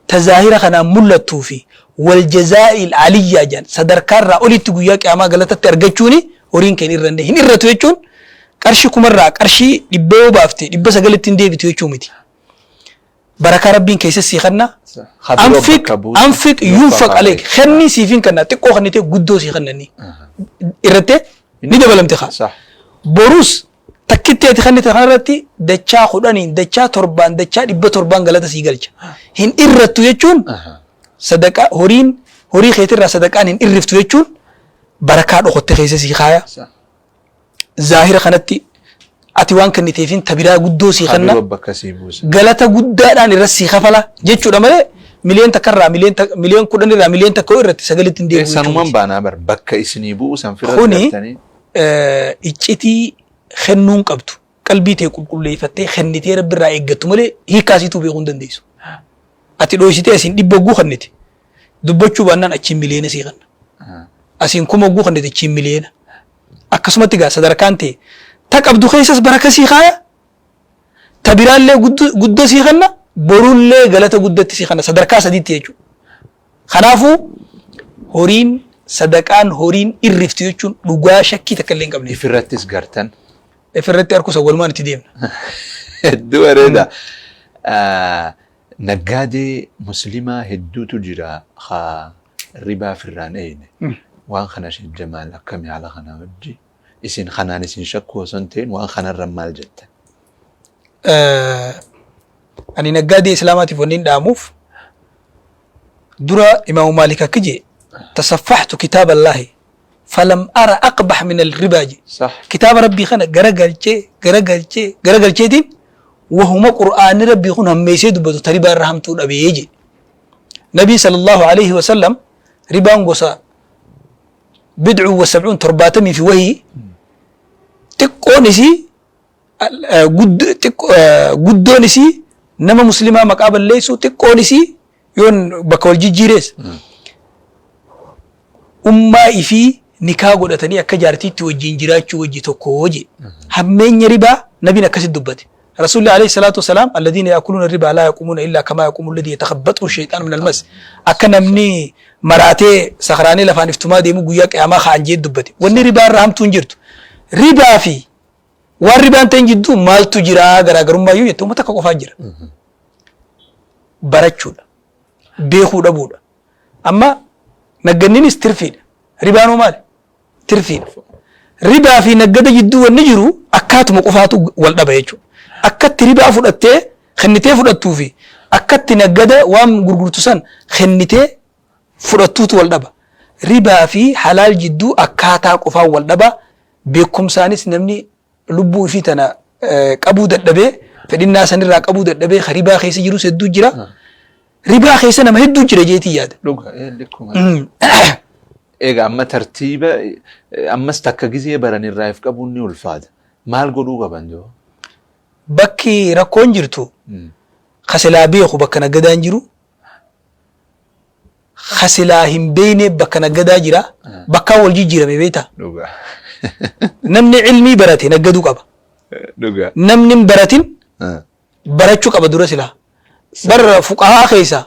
ta zaahira kanaan mul'attuu fi wal jazaa'il aliyyaa jedhan sadarkaa irraa olitti guyyaa qiyaamaa galatatti argachuuni horiin kee hin irranne. Hin irratu jechuun qarshii kumarraa qarshii dhibba yoo baafte 900tti hin deebitu jechuu miti. Barakaa Rabbiin keessa sii kanna. Habiroo Anfiq bakka buusa. anfiq yunfaq aleek kennii siif hin kenna xiqqoo kennitee guddoo sii kenna inni irrattee ni dabalamte kaa. Borus takkitti ati kennite kanarratti dachaa 10n dachaa 7n dachaa 700n galata sii galcha. Hin irrattu jechuun sadaqaa horiin horii keetirraa sadaqaan hin irriftu jechuun barakaa dhokotte keessa sii kaaya. Zaahira kanatti ati waan kenniteefin ta biraa guddoo sii kenna. Habiroo bakka sii buusa. Galata guddaadhaan irra sii kafala jechuudha malee Miliyoon takka irraa miliyoon 10 irraa miliyoon takka yoo irratti sagalitti hin deebi'u jechuu Sanuman miti. baanaa bar bakka isinii bu'u san firratti Kuni gartanii. iccitii kennuun qabdu qalbii tee qulqulleeffattee kennitee Rabbi irraa eeggattu malee hiikkaa isiituu beekuu hin dandeessu. Ati dhooysitee asiin dhibba hogguu kennite dubbachuu baannaan achiin miliyoona sii kenna. Asiin kuma hogguu kennite achiin miliyoona. Akkasumatti gaa sadarkaan tee ta qabdu keessas baraka sii kaaya Ta biraallee guddo sii kenna, borullee galata guddatti sii kenna. Sadarkaa sadiitti jechuudha. Kanaafuu horiin sadaqaan horiin irriftu jechuun dhugaa shakkii takka illee hin qabne. Ifirrattis gartan. Ifirratti harkusa walumaan itti deemna. Hedduu bareeda. Naggaadee muslimaa hedduutu jira ka ribaa firraan eeyne. Waan kana Sheek Jamaal akkami haala kanaa wajji? Isin kanaan isin shakkuu osoo hin ta'in waan kanarra maal jettan? Ani naggaadee Islaamaatiif wanni hin dhaamuuf dura Imaamu Maalik akki jee tasaffaxtu kitaaba Allaahi falam ara aqbax min alribaa jee. Kitaaba Rabbii kana gara galchee gara galchee gara galcheetiin wahuma Qur'aanni Rabbii kun hammeessee dubbatu ta ribaa irra hamtuu dhabee jee. Nabii sallallahu alaihi wasallam ribaan gosa bid'un wa sab'uun torbaatamii fi wahii xiqqoon isii guddoon isii nama muslimaa maqaa balleessuu xiqqoon isii yoon bakka wal jijjiirees ummaa ifii nikaa godhatanii akka jaartiitti wajjin jiraachuu wajji tokko jee hammeenya ribaa nabiin akkasitti dubbate Rasuulli alayhi salaatu wasalaam alladhiina ya'kuluuna ribaa laa yaquumuuna illaa kamaa yaquumu alladhii yatakhabbaxuhu shayxaanu minal mas akka namni maraatee sakhraanee lafaan iftumaa deemu guyyaa qiyaamaa ka'an jee dubbate. Wanni ribaa irra hamtuu hin jirtu. Ribaa fi waan ribaan ta'in jidduu maaltu jira garaagarummaa yoo jette uummata takka qofaa jira. Barachuudha. Beekuu dhabuudha. Amma nagganninis tirfiidha. Ribaan hoo maali? tirfiidha. Ribaa fi naggada jidduu wanni jiru akkaatuma qofaatu wal dhaba jechuudha. Akkatti ribaa fudhattee kennitee fudhattuu fi akkatti naggada waan gurgurtu san kennitee fudhattuutu wal dhaba. Ribaa fi halaal jidduu akkaataa qofaan wal dhaba. Beekumsaanis namni lubbuu ifii tana qabuu dadhabee fedhinnaa sanirraa qabuu dadhabee ka ribaa keessa jirus hedduu jira. Ribaa keessa nama hedduu jira jeetii yaada. Dhuga likkuma. Egaa amma tartiiba ammas takka gizee baran irraa if qabuun ni ulfaata. Maal godhuu qaban joo? Bakki rakkoon jirtu ka silaa beeku bakka naggadaan jiru ka silaa hin beeyne bakka naggadaa jira bakkaan wal jijjiirame beektaa Dhugaa. namni ilmii barate naggaduu qaba Dhugaa. namni hin baratin barachuu qaba dura silaa bar fuqahaa keessa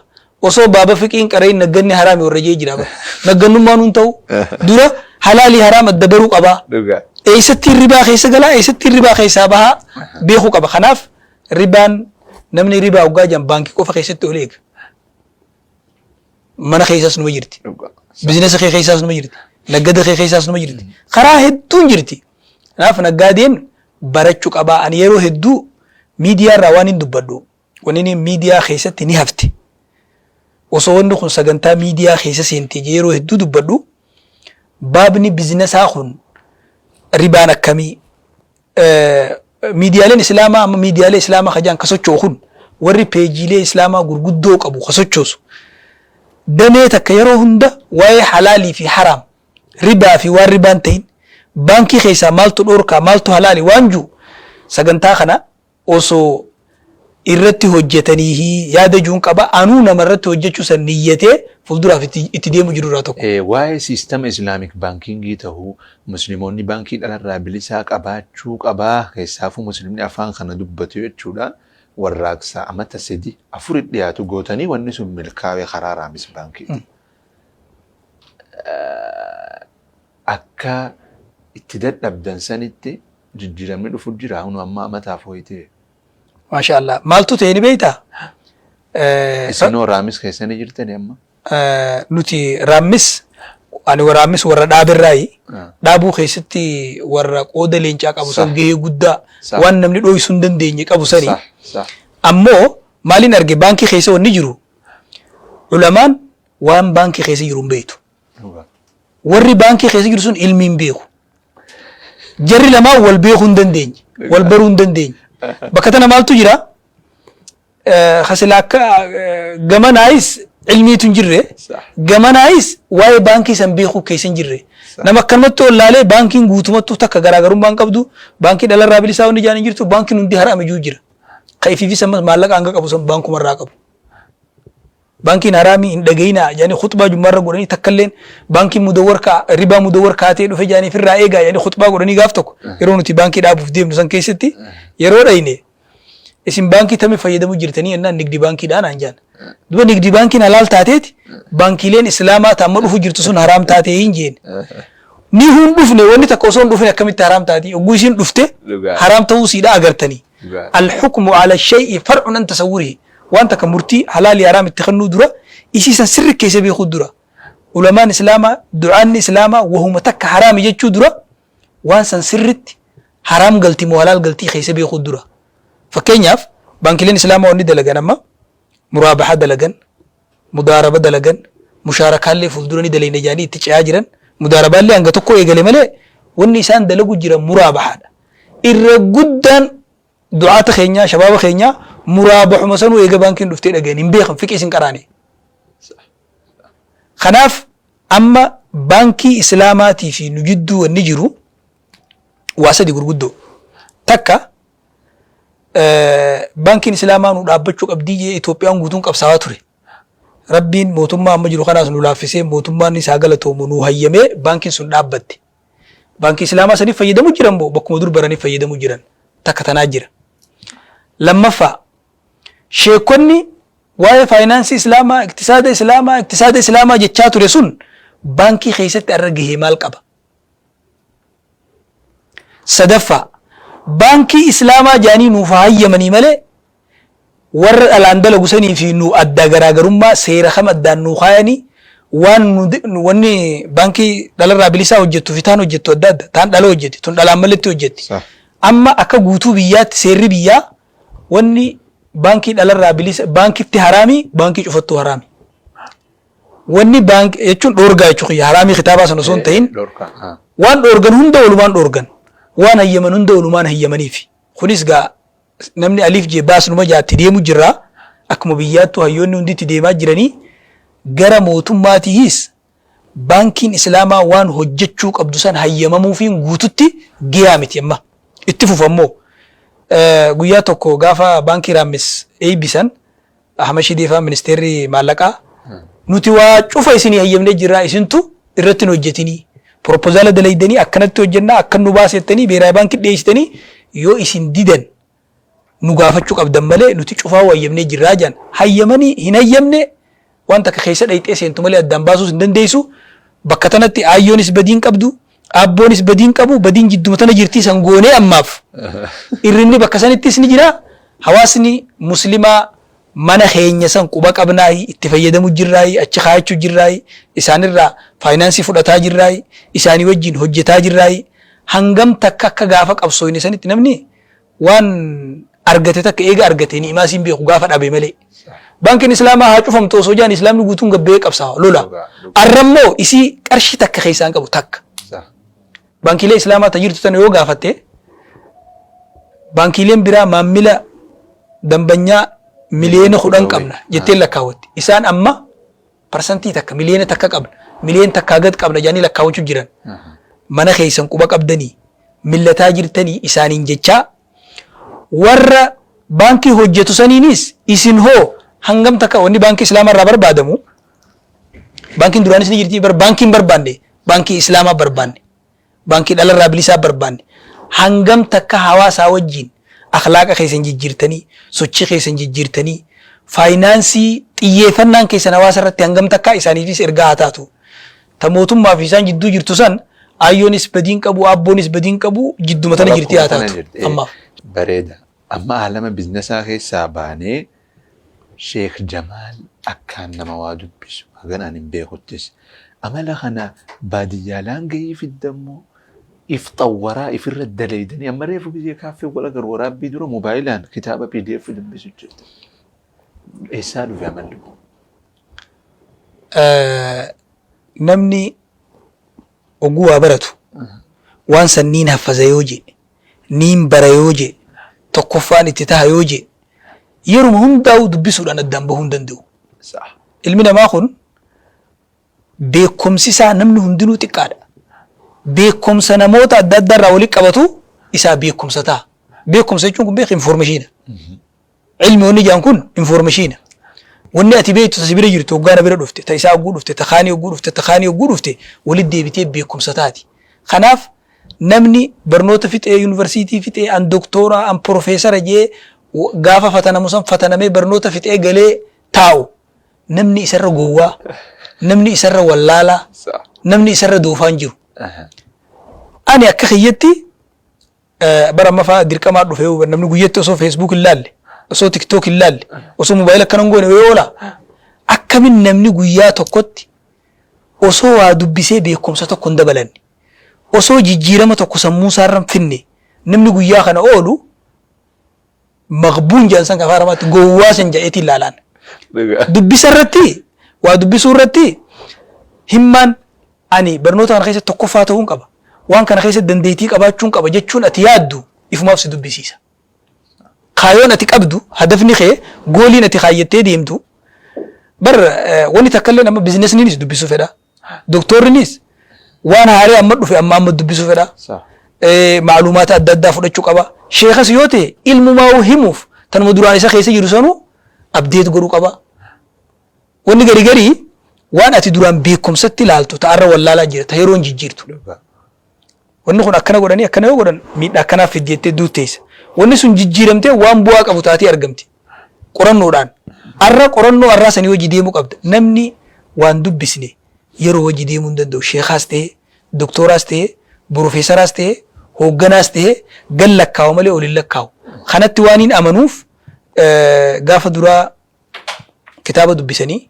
osoo baaba fiqiin qarayin nagganni haraami warra jee jira bar naggannummaan hun ta'u dura halaalii haraam adda baruu qabaa Dhugaa. eessattiin ribaa keessa galaa eessattiin ribaa keessaa bahaa beekuu qaba kanaaf Ribaan namni ribaa hoggaa jedhan baankii qofa keessatti ol eega. Mana keessaas numa jirti. Bizinasa kee keessaas numa jirti. Naggada kee keessaas numa jirti. Karaa hedduun jirti. Kanaaf naggaadeen barachuu qabaa. Ani yeroo hedduu miidiyaa irraa waan hin dubbadhu. Wanni inni miidiyaa keessatti ni hafte. Osoo wanni kun sagantaa miidiyaa keessa seentee yeroo hedduu dubbadhu baabni bizinasaa kun ribaan akkamii Miidiyaaleen Islaamaa amma miidiyaalee Islaamaa ka jedhan ka socho'u kun warri peejiilee Islaamaa gurguddoo qabu ka sochoosu damee takka yeroo hunda waa'ee halaalii fi haraam ribaa fi waan ribaan ta'in baankii keessaa maaltu dhoorkaa maaltu halaali waan jiru sagantaa kana osoo irratti hojjetaniihi yaada juun qaba. Anuu nama irratti hojjechuu san niyyatee fuulduraaf itti itti deemu jiru irraa tokko. Waa'ee siistama Islamic bankingii tahu muslimoonni baankii dhalarraa bilisaa qabaachuu qabaa keessaafuu muslimni afaan kana dubbatu jechuudha warraaqsa amata sedi afuri dhiyaatu gootanii wanni sun milkaawe karaa raamis baankiiti. Akka itti dadhabdan sanitti jijjiiramni dhufu jira hunu amma amataaf hoyitee. Maashaa Allah. Maaltu ta'e ni beektaa? Isinoo raamis keessa ni jirtani amma? Nuti raammis ani raammis warra dhaaberraayi. Dhaabuu keessatti warra qooda leencaa qabu san gahee guddaa waan namni dhoysuu hin dandeenye qabu sani. Ammoo maaliin arge baankii keessa wanni jiru ulamaan waan baankii keessa jiru hin beektu. Warri baankii keessa jiru sun ilmii hin beeku. Jarri lamaan wal beekuu hin dandeenye. Wal baruu hin dandeenye. Bakka tana maaltu jira? Ka sila akka gamanaayis ilmiitu hin jirre gamanaayis waa'ee baankii san beekuu keessa hin jirre. Nama akkanumatti wallaalee baankiin guutumattuu takka garaagarummaa hin qabdu, baankii dhalarraa bilisaa wanni jaan hin jirtu, baankiin hundi haraami juu jira. Ka ifiifis ammas maallaqa hanga qabu san baankumarraa qabu. Baankiin haraamii hin dhagayinaa jedhanii khuxbaa jummaarra godhanii takkalleen baankiin mudawwar kaa ribaa mudawwar kaatee dhufe jedhanii firraa eegaa jedhanii khuxbaa godhanii gaaf tokko yeroo nuti baankii dhaabuuf deemnu san keessatti yeroo dhayne isin baankii tami fayyadamu jirtanii jennaan nigdi baankiidhaa naan jedhan. Duba nigdi baankiin halaal taateeti baankiileen islaamaa ta amma dhufu jirtu sun haraam taatee hin jeen. Ni hun dhufne wanni takka osoo hin dhufin akkamitti haraam taati yogguu isiin dhufte Dhugaa. haraam ta'uu siidha agartanii. Dhugaa. Al-hukmu ala shay'i far'un an tasawwurihi. Waan takka murtii halaalii haraam itti kennuu dura isii san sirri keessa beekuu dura. Ulamaan islaamaa du'aanni islaamaa wahuma takka haraami jechuu dura waan san sirritti haraam galti moo halaal galtii keessa beekuu dura. Fakkeenyaaf baankileen islaamaa wanni dalagan amma muraabahaa dalagan, mudaaraba dalagan, musharakaallee fuuldura ni dalayna jedhanii itti ce'aa jiran, mudaarabaallee hanga tokko eegale malee wanni isaan dalagu jiran muraabahaadha. Irra guddaan du'aata keenyaa shabaaba keenyaa muraabahuma sanuu eega baankiin dhuftee dhagayan hin beekan fiqiis hin qaraane. Kanaaf amma baankii islaamaatii fi nu jidduu wanni jiru waa sadi gurguddoo. Takka baankiin islaamaa nu dhaabbachuu qabdii jee Itoophiyaan guutuun qabsaawaa ture. Rabbiin mootummaa amma jiru kanaas nu laaffisee mootummaan isaa galatoomu nu hayyamee baankiin sun dhaabbatte. Baankii islaamaa saniif fayyadamu jiran moo bakkuma dur baraniif fayyadamu jiran takka tanaa jira. Lammaffaa sheekonni waa'ee faayinaansii islaamaa, iktisaada islaamaa, iktisaada islaamaa jechaa ture sun baankii keessatti arra gahee maal qaba? Sadaffaa, baankii Islaamaa jedhanii nuuf haa hayyamanii malee warra dhalaan dalagu sanii fi nu addaa garaagarummaa seera kam addaan nuu kaayanii waan nu wanni baankii dhalarraa bilisaa hojjettu fi taan hojjettu adda adda taan dhala hojjetti tun dhalaan maletti hojjetti. Amma akka guutuu biyyaatti seerri biyyaa wanni baankii dhalarraa bilisa baankitti haraami baankii cufattuu haraami. Wanni baank jechuun dhoorgaa jechuu kiyya haraamii kitaabaa sana osoo hin ta'in Dhorkaa. waan dhoorgan hunda walumaan dhoorgan waan hayyaman hunda walumaan hayyamaniif kunis gaa namni aliif jee baas numa jaatti deemu jirra akkuma biyyaattu hayyoonni hundi itti deemaa jiranii gara mootummaatiis baankiin islaamaa waan hojjechuu qabdu san hayyamamuufiin guututti gayaa miti amma itti fufa immoo guyyaa tokko gaafa baankii raammis eeybisan Ahmad Shidee faa ministeerri maallaqaa nuti waa cufa isinii hayyamnee jirraa isintu irratti hin hojjetinii propozaala dalaydanii akkanatti hojjennaa akkan nu baasa jettanii beeraayi baankii dhiyeessitanii yoo isin didan nu gaafachuu qabdan malee nuti cufaa hayyamnee jirraa jedhan hayyamanii hin hayyamne waan takka keessa dhayxee seentu malee addaan baasuus hin dandeessu bakka tanatti aayyoonis badiin qabdu Aabboonis badiin qabu badiin jidduma tana jirtii san goonee ammaaf irrinni bakka sanittis ni jira hawaasni muslimaa mana keenya san quba qabnaayi itti fayyadamu jirraayi achi kaayachuu jirraayi isaanirraa faayinaansii fudhataa jirraayi isaanii wajjin hojjetaa jirraayi hangam takka akka gaafa qabsooyne sanitti namni waan argate takka eega argate ni'imaa siin beeku gaafa dhabe malee. Baankiin Islaamaa haa cufamtu osoo jedhan Islaamni guutuun gabbee qabsaawa lola. Arrammoo isii qarshii takka keessaa hin qabu takka. Baankiilee Islaamaa ta jirtu tana yoo gaafatte baankiileen biraa maammila dambanyaa 10 miliyoona qabna jettee lakkaawwatti. Isaan amma parsantii takka 1 miliyoona qabna 1 miliyoona gad qabna jedhanii lakkaawwachuu jiran. Mana keessan quba qabdanii millataa jirtanii isaaniin jechaa warra baankii hojjetu saniinis isin hoo hangam takka wanni baankii islaamaa irraa barbaadamu baankiin duraanis ni jirti bar baankiin barbaanne baankii islaamaa barbaanne baankii dhalarraa bilisaa barbaanne hangam takka hawaasaa wajjin akhlaaqa keessan jijjiirtanii sochii keessan jijjiirtanii faayinaansii xiyyeeffannaan keessan hawaasa irratti hangam takka isaaniifis ergaa haa taatu ta mootummaa fi isaan jidduu jirtu san aayyoonis badiin qabu abboonis badiin qabu jidduma tana jirti haa taatu ammaaf. Bareeda. Amma aalama bizinesaa keessaa baanee Sheekh Jamaal akkaan nama waa dubbisu hagan ani hin beekuttis. Amala kana baadiyyaalaan gahii fiddammoo if xawwaraa ifirra dalaydanii amma reefu gizee kaaffee wal agarru waraabbii dura moobaayilaan kitaaba PDF dubbisu jirta. Eessaa dhufe amalli kun? Namni oguu waa baratu waan san niin haffaza yoo jee niin bara yoo jee tokkoffaan itti taha yoo jee Yeruma hundaa'uu dubbisuudhaan addaan bahuu hin danda'u. Ilmi namaa kun beekumsi isaa namni hundinuu xiqqaadha. Beekumsa namoota adda addaa irraa walitti qabatu isaa beekumsa ta'a. Beekumsa jechuun kun beeka information. Ilmi wanni jedhan kun information. Wanni ati beektu ta si bira jirtu hoggaa na bira dhufte, ta isaa hogguu dhufte, ta kaanii hogguu dhufte, ta kaanii hogguu dhufte walitti deebitee beekumsa taati. Kanaaf namni barnoota fixee yuunivarsiitii fixee an doktoora an profeesara jee gaafa fatanamu san fatanamee barnoota fixee galee taa'u namni isarra gowwaa, namni isarra wallaalaa, namni isarra doofaa hin jiru. Ani akka kiyyatti bara amma fa'aa dirqamaa dhufee namni guyyatti osoo Facebook hin laalle, osoo TikTok hin laalle, osoo mobaayila akkana hin goone wayii oola. Akkamin namni guyyaa tokkotti osoo waa dubbisee beekumsa tokko hin dabalanne, osoo jijjiirama tokko sammuu isaarra hin finne namni guyyaa kana oolu maqbuun jedhan san afaan Arabaatti gowwaa san jedheetiin ilaalaan. Dubbisa irratti waa dubbisuu irratti himmaan ani barnoota kana keessatti tokkoffaa ta'uun qaba. Waan kana keessatti dandeettii qabaachuun qaba jechuun ati yaaddu ifumaaf si dubbisiisa. Kaayoon ati qabdu hadafni kee gooliin ati kaayyattee deemtu bar wanni takka illee amma bizinesniinis dubbisuu fedha. Doktorrinis waan haaree amma dhufe amma amma dubbisuu fedha. Macluumaata adda addaa fudhachuu qaba. Sheekas yoo ta'e ilmumaa himuuf tanuma duraan isa keessa jiru sanuu abdeet godhuu qaba. Wanni gari garii waan ati duraan beekumsatti ilaaltu ta'arra wallaalaa jira ta yeroon jijjiirtu. Wanni kun akkana godhanii akkana yoo godhan miidhaa akkanaaf fiddi jettee duutteessa. Wanni sun jijjiiramtee waan bu'aa qabu taatee argamti. Qorannoodhaan. Arra qorannoo arraa sanii wajji deemuu qabda. Namni waan dubbisne yeroo wajji deemuu hin danda'u. Sheekaas ta'ee, doktooraas ta'ee, borofeesaraas ta'ee, hoogganaas ta'ee gad lakkaawa malee ol hin lakkaawu. Kanatti waan hin amanuuf gaafa duraa kitaaba dubbisanii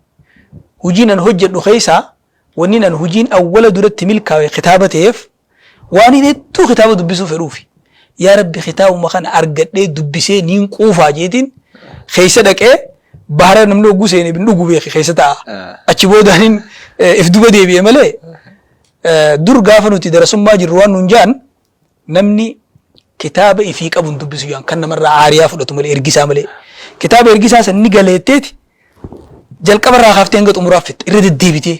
hojiin an hojjedhu keessaa Wannin an hujiin awwala duratti milkaawe kitaaba ta'eef waanin hedduu kitaaba dubbisuu fedhuufi. Yaa Rabbi kitaabuma kana argadhee dubbisee niin quufaa jeetiin keessa dhaqee bahara namni hogguu seene hin dhugu beeki keessa taa'a. Achi boodaanin if duba deebi'e malee dur gaafa nuti darasummaa jirru waan nuun ja'an namni kitaaba ifii qabu hin dubbisu ja'an kan namarraa aariyaa fudhatu malee ergisaa malee. Kitaaba ergisaa san ni galeetteeti jalqaba irraa kaaftee hanga xumuraaf fixxa irra deddeebitee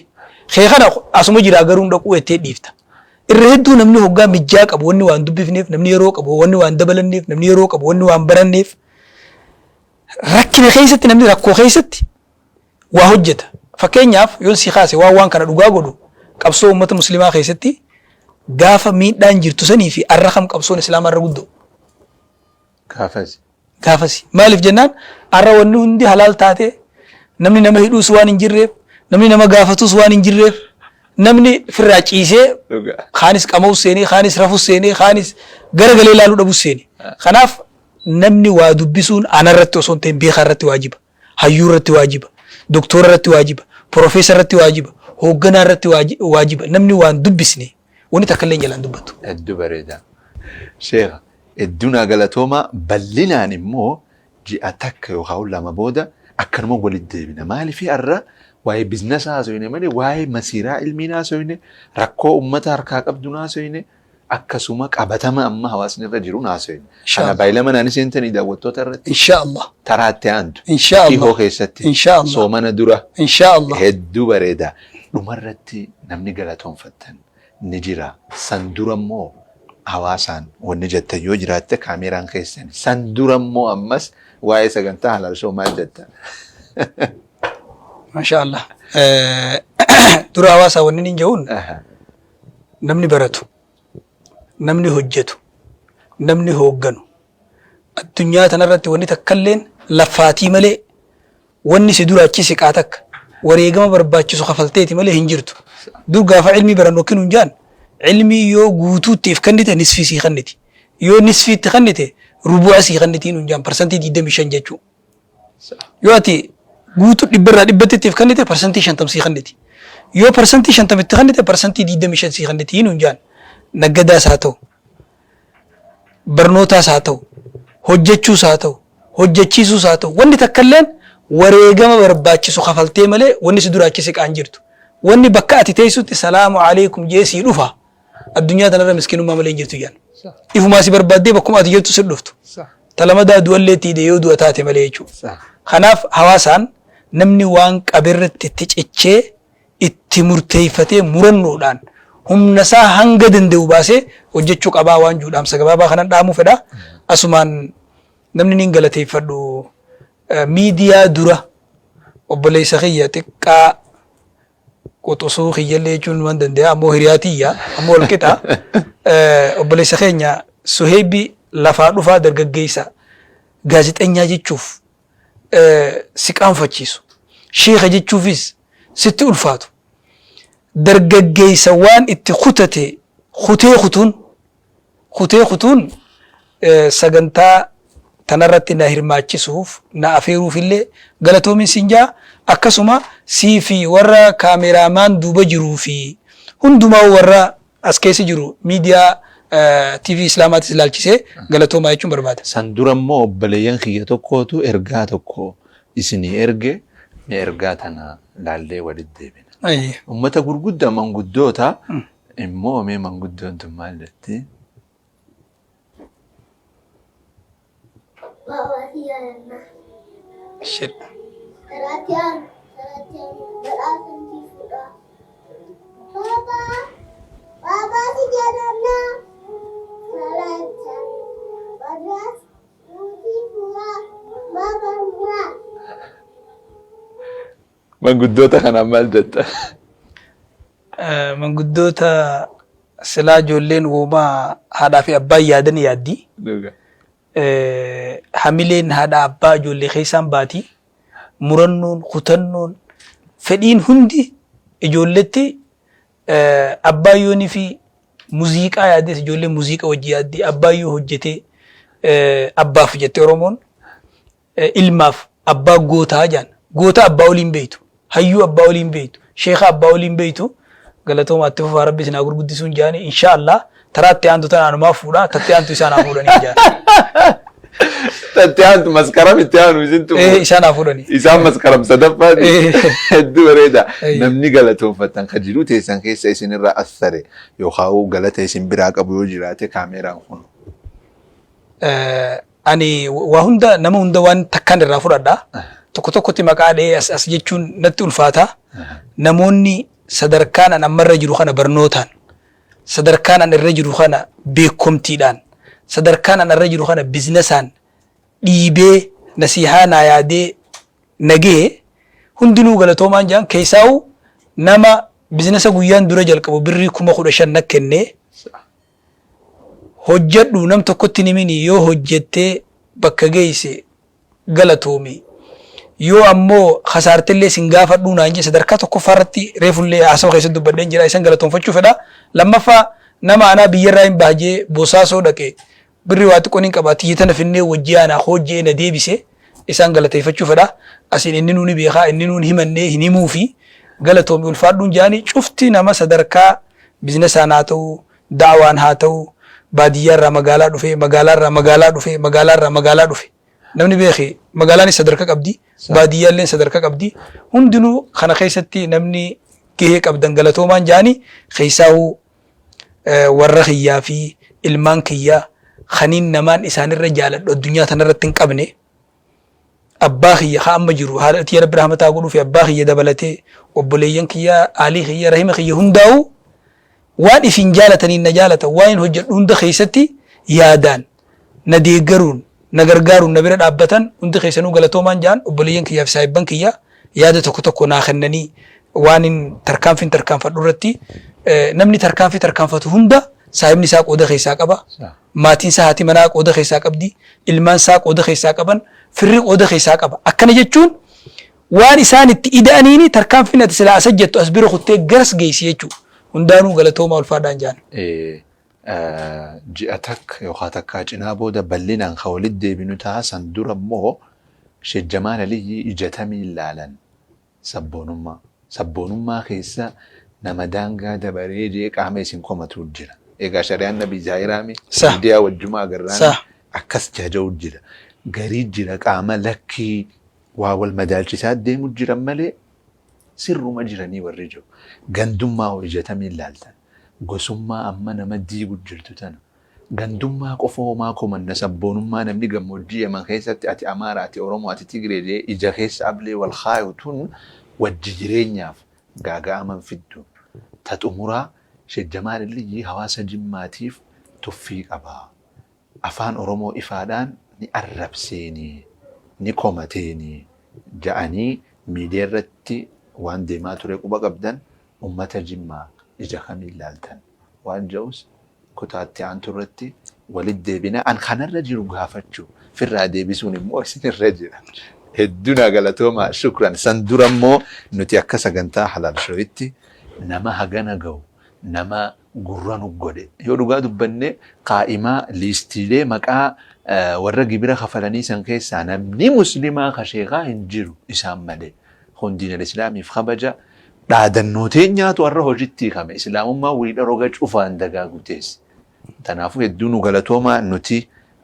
kee kana asuma jiraa garuu hin dhaquu jettee dhiifta. Irra hedduu namni hoggaa mijjaa qabu wanni waan dubbifneef namni yeroo qabu wanni waan dabalanneef namni yeroo qabu wanni waan baranneef rakkina keessatti namni rakkoo keessatti waa hojjeta. Fakkeenyaaf yoon si kaase waan waan kana dhugaa godhu qabsoo uummata musliimaa keessatti gaafa miidhaan jirtu sanii fi arra kam qabsoon islaamaa irra guddoo. Gaafasi. Gaafasi. Maaliif jennaan arra wanni hundi halaal taatee namni nama hidhuus waan hin jirreef namni nama gaafatus waan hin jirreef namni firraa ciisee kaanis qama'us seenee kaanis rafus seenee kaanis garagalee ilaaluu dhabus seenee. Kanaaf namni waa dubbisuun anarratti osoo hin ta'in beekaa irratti waajiba. Hayyuu irratti waajiba. Doktora irratti waajiba. Profeesara irratti waajiba. Hoogganaa irratti waajiba. Namni waan dubbisne wanni takka illee jalaan dubbattu. Hedduu bareeda. Sheekha hedduu naa galatoomaa bal'inaan immoo ji'a takka yookaan lama booda akkanuma walitti deebina. Maaliif har'a waa'ee biizinasa haasofne malee waa'ee masiiraa ilmii haasofne rakkoo uummata harkaa qabdu haasofne akkasuma qabatama amma hawaasni irra jiru haasofne. Kana baay'ilama naani seentanii daawwattoota irratti. Insha Allah. Taraa itti aantu. Insha Allah. Dhihoo keessatti. Insha Allah. Soomana dura. Insha Allah. Hedduu bareeda. Dhumarratti namni galatoonfattan ni jira. San dura immoo hawaasaan wanni jettan yoo jiraatte kaameeraan keessan. San dura immoo ammas waa'ee sagantaa Halaal Show maal jettan? Masha Allah. Dura hawaasaa wanni hin jehuun namni baratu, namni hojjetu, namni hoogganu addunyaa tanarratti wanni takkalleen laffaatii malee wanni si dura achi siqaa takka wareegama barbaachisu kafalteeti malee hin jirtu. Dur gaafa ilmii barannu akki nuun jaan ilmii yoo guutuutti if kennite nisfii sii kenniti. Yoo nisfii itti kennite rubu'a sii kennitii nuun jaan parsantii 25 jechuu. Yoo ati guutuu dhibba irraa dhibbatti itti if kennite parsantii 50 sii kenniti. Yoo parsantii 50 itti kennite parsantii 25 sii kennitii nuun jaan. Naggadaas haa ta'u barnootaas haa ta'u, hojjechuus haa ta'u, hojjechiisuus haa ta'u, wanni takka illeen wareegama barbaachisu kafaltee malee wanni si duraa achi siqaa hin jirtu. Wanni bakka ati teessutti salaamu alaikum jee sii dhufa. Addunyaa tanarra miskiinummaa malee hin jirtu jedhan. Ifumaa si barbaaddee bakkuma ati jirtu si dhuftu. Ta lamadaa du'allee itti hidhe yoo du'a taate malee jechuudha. Kanaaf hawaasaan namni waan qaberratti itti cichee itti murteeffatee murannoodhaan humna isaa hanga danda'u baasee hojjechuu qabaa waan jiru dhaamsa gabaabaa kanan dhaamuu fedha. Asumaan namni niin galateeffadhu miidiyaa dura obboleessa kiyya xiqqaa quxusuu kiyyallee jechuun waan danda'a ammoo hiriyaa tiyya ammoo wal qixa obboleessa keenya Suheebi lafaa dhufaa dargaggeessa gaazexeenyaa jechuuf si qaanfachiisu sheeka jechuufis sitti ulfaatu dargaggeessa waan itti kutate kutee kutuun kutee kutuun sagantaa tanarratti na hirmaachisuuf na afeeruufillee galatoomin siin jaa. Akkasuma sii fi warra kaameeraamaan duuba jiruu fi hundumaa warra as keessa jiru miidiyaa TV Islaamaatis ilaalchisee galatoomaa jechuun barbaada. San dura immoo obboleeyyan kiyya tokkootu ergaa tokko isinii erge, mee ergaa tana laallee walitti deebina. Ummata gurguddaa manguddoota immoo mee manguddoon tun maal jetti? Baabaa si jaalanna. Shit. Karaatti aanu, karaatti aanu, badhaasa nuti fuudha. Baabaa, baabaa si jaalanna. Karaatti aanu, badhaasa nuti fuudha. Baabaa fuudha. Manguddoota kanaan maal jetta? Manguddoota silaa ijoolleen uumaa haadhaa fi abbaan yaadan yaaddi. Hamileen haadha abbaa ijoollee keessaan baati. Murannoon, kutannoon, fedhiin hundi ijoolletti abbaan yoonii fi muziiqaa yaaddes ijoolleen muziiqa wajji yaaddi. Abbaan yoo hojjetee abbaaf jette Oromoon ilmaaf abbaa gootaa jaan. Goota abbaa oliin beeytu. Hayyuu abbaa oliin beeytu. Sheekha abbaa oliin beeytu. Galatooma itti fufaa rabbi isin haa gurguddisuun jaani. Insha Allah taraa itti aantu tana anumaa fuudha. Tatti aantu isaan haa fuudhanii jaan. Tatti aantu maskaram itti aanu isintu. Eh, isaan haa fuudhanii. Isaan maskaram sadaffaati. Eh. Hedduu bareeda. Eh. Namni galatoonfattan ka jiruu teessan keessa isinirraa assare yookaan galata isin biraa qabu yoo jiraate kaameeraan kun. Ani waa hunda nama hunda waan takkaan irraa fudhadha. Tokko tokkotti maqaa dhahee as as jechuun natti ulfaata. Namoonni sadarkaan an amma irra jiru kana barnootaan, sadarkaan an irra jiru kana beekomtiidhaan, sadarkaan an irra jiru kana bizinasaan dhiibee nasihaa naa yaadee na gahe hundinuu galatoomaan jedhan. Keessaa'u nama bizinasa guyyaan dura jalqabu birrii 15,000 na kennee hojjedhu nam tokkotti hin himini, yoo hojjettee bakka geesse galatoomi, yoo ammoo kasaartellee sin gaafadhuu naan jedhe sadarkaa tokkoffaa irratti reefullee haasawa keessatti dubbadheen jira, isan galatoonfachuu fedha. Lammaffaa nama anaa biyyarraa hin baha jee Bosaasoo dhaqe birri waa xiqqoon hin qaba tiyya tana finnee wajjii aanaa hojjee na deebise isaan galateeffachuu fedha. Asiin inni nuuni beekaa inni nuun himannee hin himuufi galatoomi ulfaadhuun jaanii cufti nama sadarkaa bizinasaan haa ta'u da'waan haa ta'u baadiyyaarraa magaalaa dhufe, magaalaarraa magaalaa dhufe, magaalaarraa magaalaa dhufe. Namni beeki magaalaanis sadarka qabdi, baadiyyaalleen sadarka qabdi. Hundinuu kana keessatti namni gahee qabdan galatoomaan jaani keessaahuu warra kiyyaa fi ilmaan kiyyaa kaniin namaan isaanirra jaaladhu addunyaa tanarratti hin qabne. Abbaa kiyya ka amma jiru haadha tiyya rabbi rahmata haa godhuu fi abbaa kiyya dabalatee obboleeyyan kiyya aalii kiyya rahima kiyya hundaa'u waan isin jaalataniin na jaalatan, waan hin hojjedhu hunda keessatti yaadaan na deeggaruun na gargaaruun na bira dhaabbatan hundi keessanuu galatoomaan ja'an. Obboleeyyan kiyyaa fi saahibban kiyya yaada tokko tokko naa kennanii waan hin tarkaanfiin tarkaanfadhu irratti namni tarkaanfii tarkaanfatu hunda saahibni isaa qooda keessaa qaba. Maatiin isaa haati manaa qooda keessaa qabdi, ilmaan isaa qooda keessaa qaban, firri qooda keessaa qaba. Akkana jechuun waan isaan itti ida'aniini tarkaanfiin ati silaa as jettu as bira kuttee garas geessi jechuudha. Hundaanuu galatoomaa ulfaadhaan jaan. Ji'a takka yookaan takkaa cinaa booda bal'inaan kan walitti deebinu ta'a. San dura immoo Sheekh Jamaal Aliyyii ijatamii ilaalan sabboonummaa. Sabboonummaa keessa nama daangaa dabaree jee qaama isin komatu jira. Egaa shari'aan nabii zaahiraami miidiyaa wajjuma agarraami akkas jaja'u jira. Garii jira qaama lakkii waa wal madaalchisaa deemu jiran malee sirruma jiranii warri jiru. Gandummaa hoo ijatamiin laaltan. Gosummaa amma nama diigu jirtu tana. Gandummaa qofa homaa komanna sabboonummaa namni gammoojjii Yaman keessatti ati Amaara, ati Oromoo, ati Tigree jedhee ija keessa ablee wal kaayu tun wajji jireenyaaf gaaga'aman fiddu. Ta xumuraa Sheek Jamaal Illiyyi hawaasa Jimmaatiif tuffii qaba. Afaan Oromoo ifaadhaan ni arrabseeni, ni komateeni ja'anii miidiyaa irratti waan deemaa ture quba qabdan ummata Jimmaa ija kamiin laaltan waan ja'us kutaa itti aantu irratti walitti deebina. An kanarra jiru gaafachu firraa deebisuun immoo isinirra jira. Hedduu naa galatoomaa shukran. San dura immoo nuti akka sagantaa Halaal Showitti nama hagana gahu nama gurra nu godhe. Yoo dhugaa dubbanne qaa'imaa liistiilee maqaa warra gibira kafalanii san keessaa namni muslimaa ka sheekaa hin jiru isaan malee. Kun diinal islaamiif kabaja dhaadannoo teenyaatu har'a hojitti hiikame. Islaamummaan wiidha roga cufaan dagaagu teessi. Tanaafuu hedduu nu galatoomaa nuti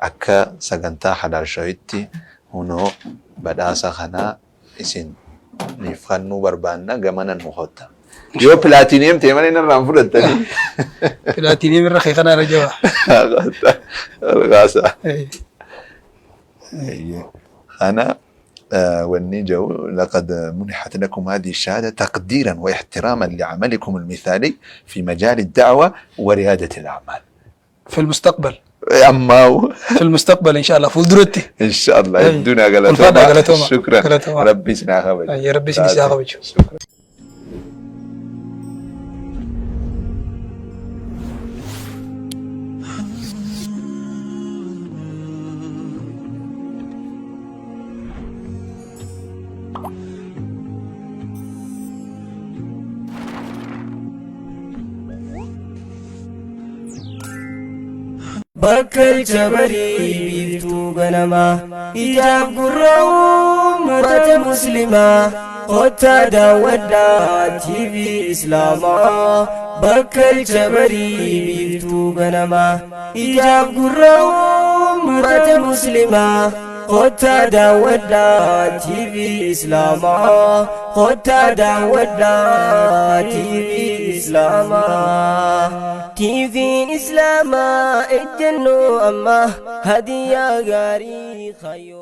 akka sagantaa Halaal Showitti hunoo badhaasa kanaa isin niif kannuu barbaanna gamana nu kotta. Yoo pilaatiiniyeem ta'e malee narraan fudhattanii. Pilaatiiniyeem irra kee kana irra jaba. Olkaasa. Kana wanni jedhu لقد منحت لكم هذه الشهادة تقديرا واحتراما لعملكم المثالي في مجال الدعوة وريادة الأعمال. في المستقبل. أما في المستقبل إن شاء الله fuulduratti. إن شاء الله الدنيا Ulfaadhaa galatoomaa. شكرا. Galatoomaa. Rabbi isin haa kabaju. Rabbi isin haa kabaju. شكرا. Bakkalcha barii biiftuu ganamaa ijaaf gurra uummata muslimaa kottaa daawwadhaa TV Islaamaa. Bakkalcha barii biiftuu ganamaa ijaaf gurra uummata muslimaa kottaa daawwadhaa TV Islaamaa. Kottaa daawwadhaa TV Islaamaa. TV'n Islaamaa ejjennoo ammaa hadiyaa gaarii kayyoo.